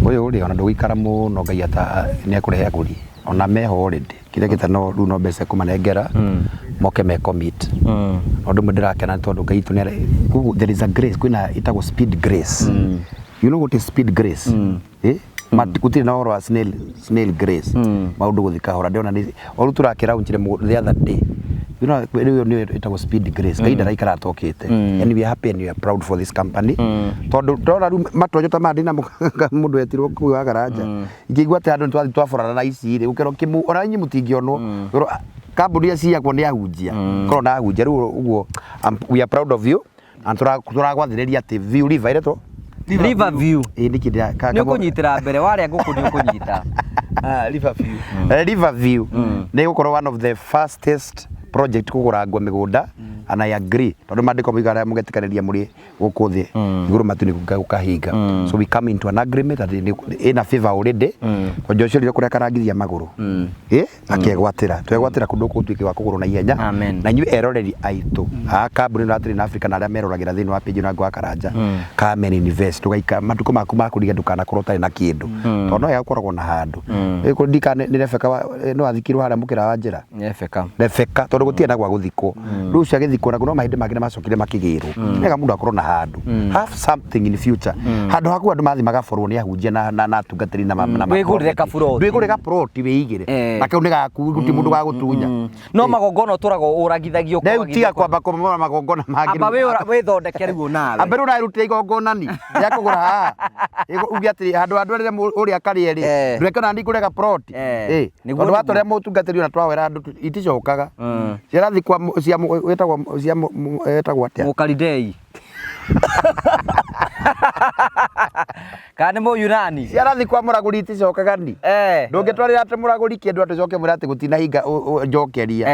Ũyũ rĩ, ona ndũgũikara mũno, Ngai ata nĩ ekũrehe agũri ona meho already, kĩrĩa gĩtano rĩu no mbeca kũmanengera moke me commit. Ũndũ ũmwe ndĩrakena nĩ tondũ Ngai witũ nĩ there is a grace, kwĩna ĩtagwo speed grace. You know what is speed grace? Eh? Gũtirĩ na ũhoro wa snail grace, maũndũ gũthiĩ kahora, ndĩrona nĩ o rĩu tũrakĩraunchire the other day. You know, rĩu nĩyo ĩtagwo speed grace. Ngai ndaraikara atokĩte, and we are happy and we are proud for this company, tondũ ndona rĩu matonyo ta maya ndĩna mũndũ etirwo kũu wa garanja, ingĩigua atĩ andũ nĩtwathiĩ twaborana na ici rĩ, gũkĩrwo kĩmũ ona inyuĩ mũtingĩonwo. Gũkĩrwo, kambuni iria ciakwo nĩ ahunjia, korwo na ahunjia rĩu ũguo. We are proud of you na tũragwathĩrĩria atĩ View River ĩretwo River View. Ĩĩ, nĩkĩ Nĩ ũkũnyitĩra mbere warĩa ngũkũ, nĩ ũkũnyita. River View. River View nĩ gũkorwo one of the fastest project kũgũrangwo mĩgũnda And I agree, tondũ maandĩko moigaga arĩa mũgetĩkanĩria mũrĩ gũkũ thĩ, igũrũ matu nĩ gũkahinga. So we come into an agreement that ĩna favor already, tondũ Joshua rĩrĩa kũrĩa akarangithia magũrũ akegwatĩra, twegwatĩra kũndũ gũkũ gũtuĩke wa kũgũrwo na ihenya. Amen. Na inyuĩ eroreri aitũ a kambuni ĩno atĩrĩ na Africa na arĩa meroragĩra thĩinĩ wa page ĩno ya Ngũa Karanja, come and invest. Ndũgaikara matukũ maku ma kũriga, ndũkanakorwo ũtarĩ na kĩndũ, tondũ no wega gũkoragwo na handũ. Ĩ, ndika nĩ Rebecca no athikirwo harĩa mũkĩra wa njĩra. Rebecca. Rebecca, tondũ gũtirĩ na gwa gũthikwo. Rĩu ũcio agĩthikwo nakuo, no mahĩndĩ make nĩ macokire makĩgĩrwo. Nĩ wega mũndũ akorwo na handũ, have something in future, handũ haku andũ mathiĩ magaborwo nĩ ahunjia na atungatĩri na Wĩgũrĩre kaburoti. Wĩgũrĩre kaburoti wĩigĩre. Na kau nĩ gaku, gũtirĩ mũndũ gagũtunya. No magongona ũtũraga ũragithagio. Rĩu tiga kwamba kũmomora magongona mangĩ. Amba wĩthondeke rĩu nawe. Ambe rĩu ũrarutĩra igongona ni rĩa kũgũra haha. Uge atĩrĩ, handũ andũ arĩa ũrĩa karĩe rĩ, ndũreke ona niĩ ngũre gaploti. Nĩguo Tondũ watwarĩra mũtungatĩri ona twawera andũ iticokaga. Cirathiĩ kwa cia wĩtagwo cia wĩtagwo atĩa? Mũkalidei. Kana nĩ Mũyunani? Ciarathiĩ kwa mũragũri, iticokaga ni. Ndũngĩtwarĩra atĩ mũragũri kĩndũ atĩ ũcoke mwĩre atĩ gũtinahinga njokeria.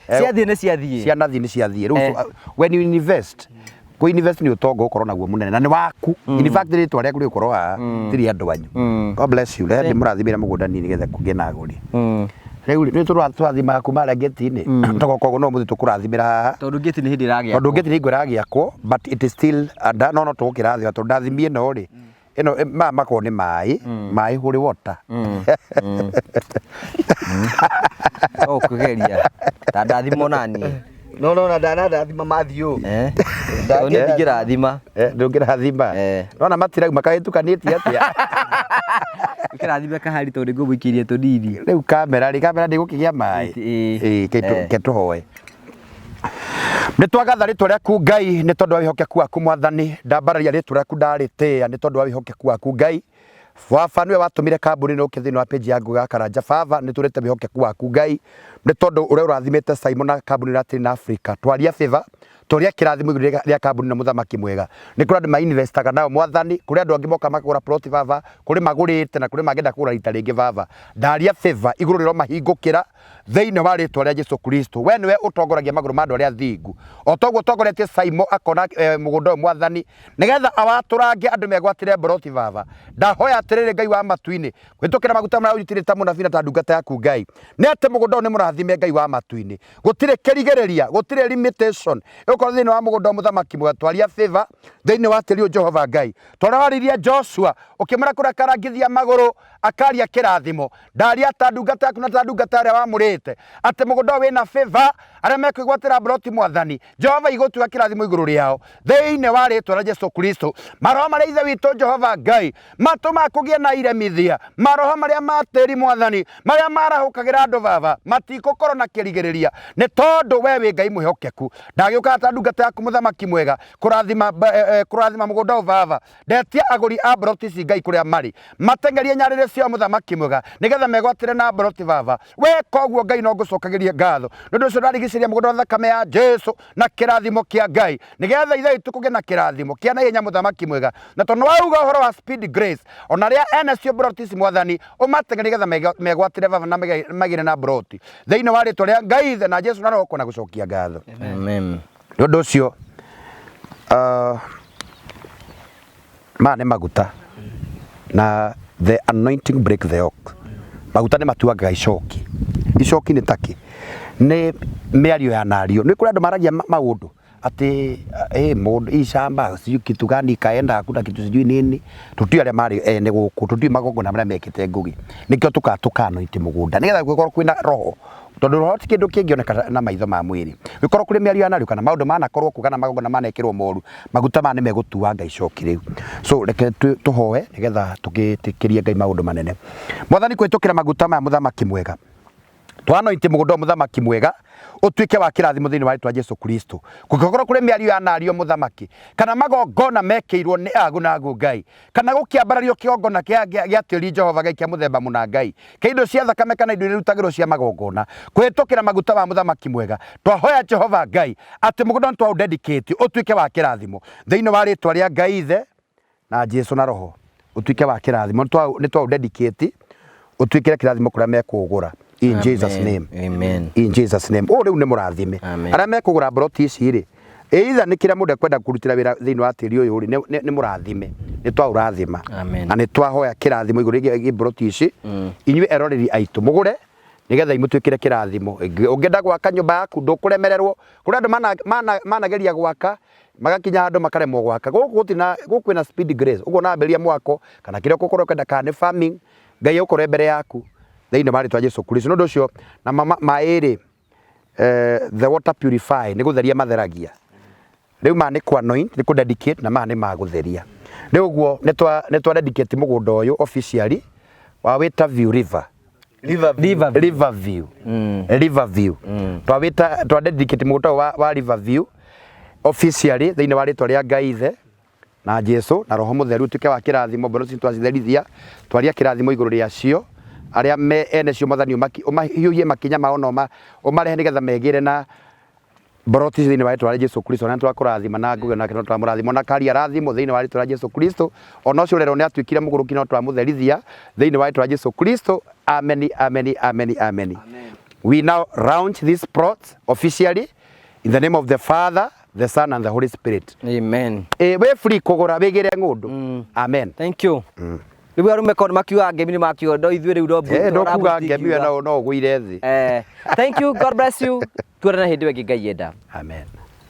Ciathiĩ nĩ ciathiĩ. Cianathiĩ nĩ ciathiĩ. Rĩu when you invest, kũ invest nĩ ũtonga ũkorwo naguo mũnene na nĩ waku. In fact, rĩtwa rĩaku rĩgũkorwo haha, tiri andũ anyu. God bless you. Reke ndĩmũrathimĩre mũgũnda niĩ nĩgetha kũgĩe na agũri. Rĩu rĩ, nĩ tũrathimaga kuma harĩa gate-inĩ, tũgoka ũguo, no mũthĩ tũkũrathimĩra haha. Tondũ ngĩti nĩ hĩndĩ ĩragĩakwo. Tondũ ngĩti nĩ hingo ĩragĩakwo, but it is still under, no tũgũkĩrathima tondũ ndathimie ĩno rĩ, ĩno maya makoragwo nĩ maĩ, maĩ, holy water. No ũkĩgeria. Ta ndathimwo naniĩ. No no na ndandathima Matthew. Tondũ niĩ ndingĩrathima. Ndũngĩrathima. Nona matirauma kahĩtũkanĩtie atĩa? Ũkĩrathime kahari tondũ nĩngũmũikĩria tũnini. Rĩu kamera rĩ, kamera ndĩgũkĩgĩa maĩ. Ĩĩ. Ĩĩ, ke tũhoe. Nĩ twagatha rĩtwa rĩaku Ngai nĩ tondũ wa wĩhokeku waku. Mwathani, ndambararia rĩtwa rĩaku, ndarĩtĩĩa nĩ tondũ wa wĩhokeku waku. Ngai baba, nĩwe watũmire kambuni ĩno ũke thĩinĩ wa page ya Ngũgĩ wa Karanja. Baba, nĩ tũrĩte wĩhokeku waku Ngai nĩ tondũ ũrĩa ũrathimĩte Simon na kambuni ĩrĩa na Africa. Twaria favor, twaria kĩrathimo igũrũ rĩa kambuni na mũthamaki mwega. Nĩ kũrĩ andũ mainvestaga nao, Mwathani, kũrĩ andũ angĩ moka makagũra plot, baba, kũrĩ magũrĩte na kũrĩ mangĩenda kũgũra rita rĩngĩ. Baba, ndaria favor igũrũ rĩro mahingũkĩra thĩinĩ wa rĩtwa rĩa Jesu Kristo. We nĩwe ũtongoragia magũrũ ma andũ arĩa athingu, o toguo ũtongoretie Simon akona mũgũnda ũyũ, Mwathani, nĩgetha awatũrange andũ megwatĩre mboroti. Baba, ndahoya atĩrĩrĩ, Ngai wa matu-inĩ, kũhĩtũkĩra maguta marĩa ũnyitĩrĩte ta mũnabii na ta ndungata yaku, Ngai, nĩ atĩ mũgũnda ũyũ nĩ mũrathime. Ngai wa matu-inĩ, gũtirĩ kĩrigĩrĩria, gũtirĩ limitation ĩgũkorwo thĩinĩ wa mũgũnda wa mũthamaki mwega. Twaria favor thĩinĩ wa tĩri ũyũ, Jehova Ngai, tondũ waririe Joshua ũkĩmwĩra kũrĩa akarangithia magũrũ akaria kĩrathimo. Ndaria ta ndungata yaku na ta ndungata ĩrĩa wamũrĩte atĩ mũgũnda ũyũ wĩna favor, arĩa mekwĩgwatĩra mburoti, Mwathani Jehova, igũtuĩka kĩrathimo igũrũ rĩao thĩinĩ wa rĩtwa rĩa Jesu Kristo. Maroho marĩa Ithe witũ Jehova Ngai matũmaga kũgĩe na iremithia, maroho marĩa ma tĩri, Mwathani, marĩa marahũkagĩra andũ, baba, matigũkorwo na kĩrigĩrĩria nĩ tondũ we wĩ Ngai mwĩhokeku. Ndagĩũkaga ta ndungata yaku, mũthamaki mwega, kũrathima mũgũnda ũyũ. Baba, ndetia agũri a mburoti ici, Ngai, kũrĩa marĩ mateng'erie nyarĩrĩ ciao, mũthamaki mwega, nĩgetha megwatĩre na mburoti. Baba, weka ũguo, Ngai, no ngũcokagĩrie ngatho. Nĩ ũndũ ũcio ndarigicĩria mũgũnda wa thakame ya Jesu na kĩrathimo kĩa Ngai, nĩgetha Ithe witũ kũgĩe na kĩrathimo kĩa naihenya, mũthamaki mwega. Na tondũ wauga ũhoro wa speed grace, ona arĩa ene cio mburoti ici, Mwathani, ũmateng'erie nĩgetha megwatĩre, baba, na magĩre na mburoti thĩinĩ wa rĩtwa rĩa Ngai Ithe na Jesu na Roho na gũcokia ngatho. Amen. Nĩ ũndũ ũcio, maya nĩ maguta, na the anointing break the yoke. Maguta nĩ matuangaga icoki. Icoki nĩ takĩ nĩ mĩario ya nario. Nĩ kũrĩ andũ maragia maũndũ atĩ mũndũ hii shamba sijui kitu gani ikaenda, hakuna kitu sijui nini. Tũtiũĩ arĩa marĩ ene gũkũ, tũtiũĩ magongona marĩa mekĩte Ngũgĩ. Nĩkĩo tũkanointi mũgũnda nĩgetha gũkorwo kwĩna roho, tondũ roho ti kĩndũ kĩngĩoneka na maitho ma mwĩrĩ. Gũkorwo kũrĩ mĩario ya nario kana maũndũ manakorwo kuo kana magongona manekĩrwo moru, maguta maya nĩ megũtuanga icoki rĩu. So reke tũhoe nĩgetha tũgĩtĩkĩrie Ngai maũndũ manene. Mwathani, kũhĩtũkĩra maguta maya, mũthamaki mwega, twanointi mũgũnda ũyũ, mũthamaki mwega, ũtuĩke wa kĩrathimo thĩinĩ wa rĩtwa Jesu Kristo. Kũngĩkorwo kũrĩ mĩario ya nario, mũthamaki, kana magongona mekĩirwo nĩ agu na agu, Ngai, kana gũkĩambarario kĩgongona gĩa tĩri, Jehova Ngai, kĩa mũthemba mũna, Ngai, kĩa indo cia thakame kana indo iria irutagĩrwo cia magongona, kũhĩtũkĩra maguta ma mũthamaki mwega, twahoya Jehova Ngai atĩ mũgũnda nĩ twaũdedicate ũtuĩke wa kĩrathimo thĩinĩ wa rĩtwa rĩa Ngai Ithe na Jesu na Roho. Ũtuĩke wa kĩrathimo, nĩ twaũdedicate ũtuĩkĩre kĩrathimo kũrĩa mekũũgũra. In Jesus name. Amen. In Jesus name. Ũũ rĩu nĩ mũrathime. Amen. Arĩa mekũgũra mburoti ici rĩ, either nĩ kĩrĩa mũndũ ekwenda kũrutĩra wĩra thĩinĩ wa tĩri ũyũ rĩ, nĩ mũrathime. Nĩ twaũrathima. Amen. Na nĩ twahoya kĩrathimo igũrũ rĩgiĩ mburoti ici. Inyuĩ eroreri aitũ mũgũre nĩgetha imũtuĩkĩre kĩrathimo. Ũngĩenda gwaka nyũmba yaku ndũkũremererwo. Kũrĩ andũ manageria gwaka magakinya handũ makaremwo gwaka. Gũkũ gũtirĩ na, gũkũ kwĩna speed grace. Ũguo ũrambĩrĩria mwako kana kĩrĩa ũgũkorwo ũkĩenda kana nĩ farming, Ngai egũkorwo mbere yaku thĩinĩ wa rĩtwa Jesu Kristo. Nĩ ũndũ ũcio na maĩ rĩ, the water purify nĩ gũtheria matheragia. Rĩu maya nĩ kũ anoint, nĩ kũ dedicate na maya nĩ ma gũtheria. Rĩu ũguo nĩ twa dedicate mũgũnda ũyũ officially wa wĩta View River. River View. River View. River View. Twawĩta twa dedicate mũgũnda ũyũ wa River View officially thĩinĩ wa rĩtwa rĩa Ngai Ithe na Jesu na Roho Mũtheru ũtuĩke wa kĩrathimo mboro ici twacitherithia twaria kĩrathimo igũrũ rĩacio arĩa me ene cio Mwathani ũmahiũhie makinya mao na ũmarehe nĩgetha megĩre na mboroti thĩinĩ wa rĩtwa rĩa Jesu Kristo na twakũrathima na ngũgĩ nake no twamũrathima ona kari arathimwo thĩinĩ wa rĩtwa rĩa Jesu Kristo ona ũcio ũrerwo nĩ atuĩkire mũgũrũki no twamũtherithia thĩinĩ wa rĩtwa rĩa Jesu Kristo. Ameni, ameni, ameni, ameni. We now launch this plot officially in the name of the Father, the Son and the Holy Spirit. Amen. Wĩ free kũgũra wĩgĩre ng'ũndũ. Amen. Thank you. Rĩu arũme korwo makiuga ngemi nĩ makiuga no ithuĩ rĩu no Ndokuga ngemi we no ũgũire thĩ. Thank you, God bless you. Tuonane hĩndĩ ĩyo ĩngĩ Ngai enda. Amen.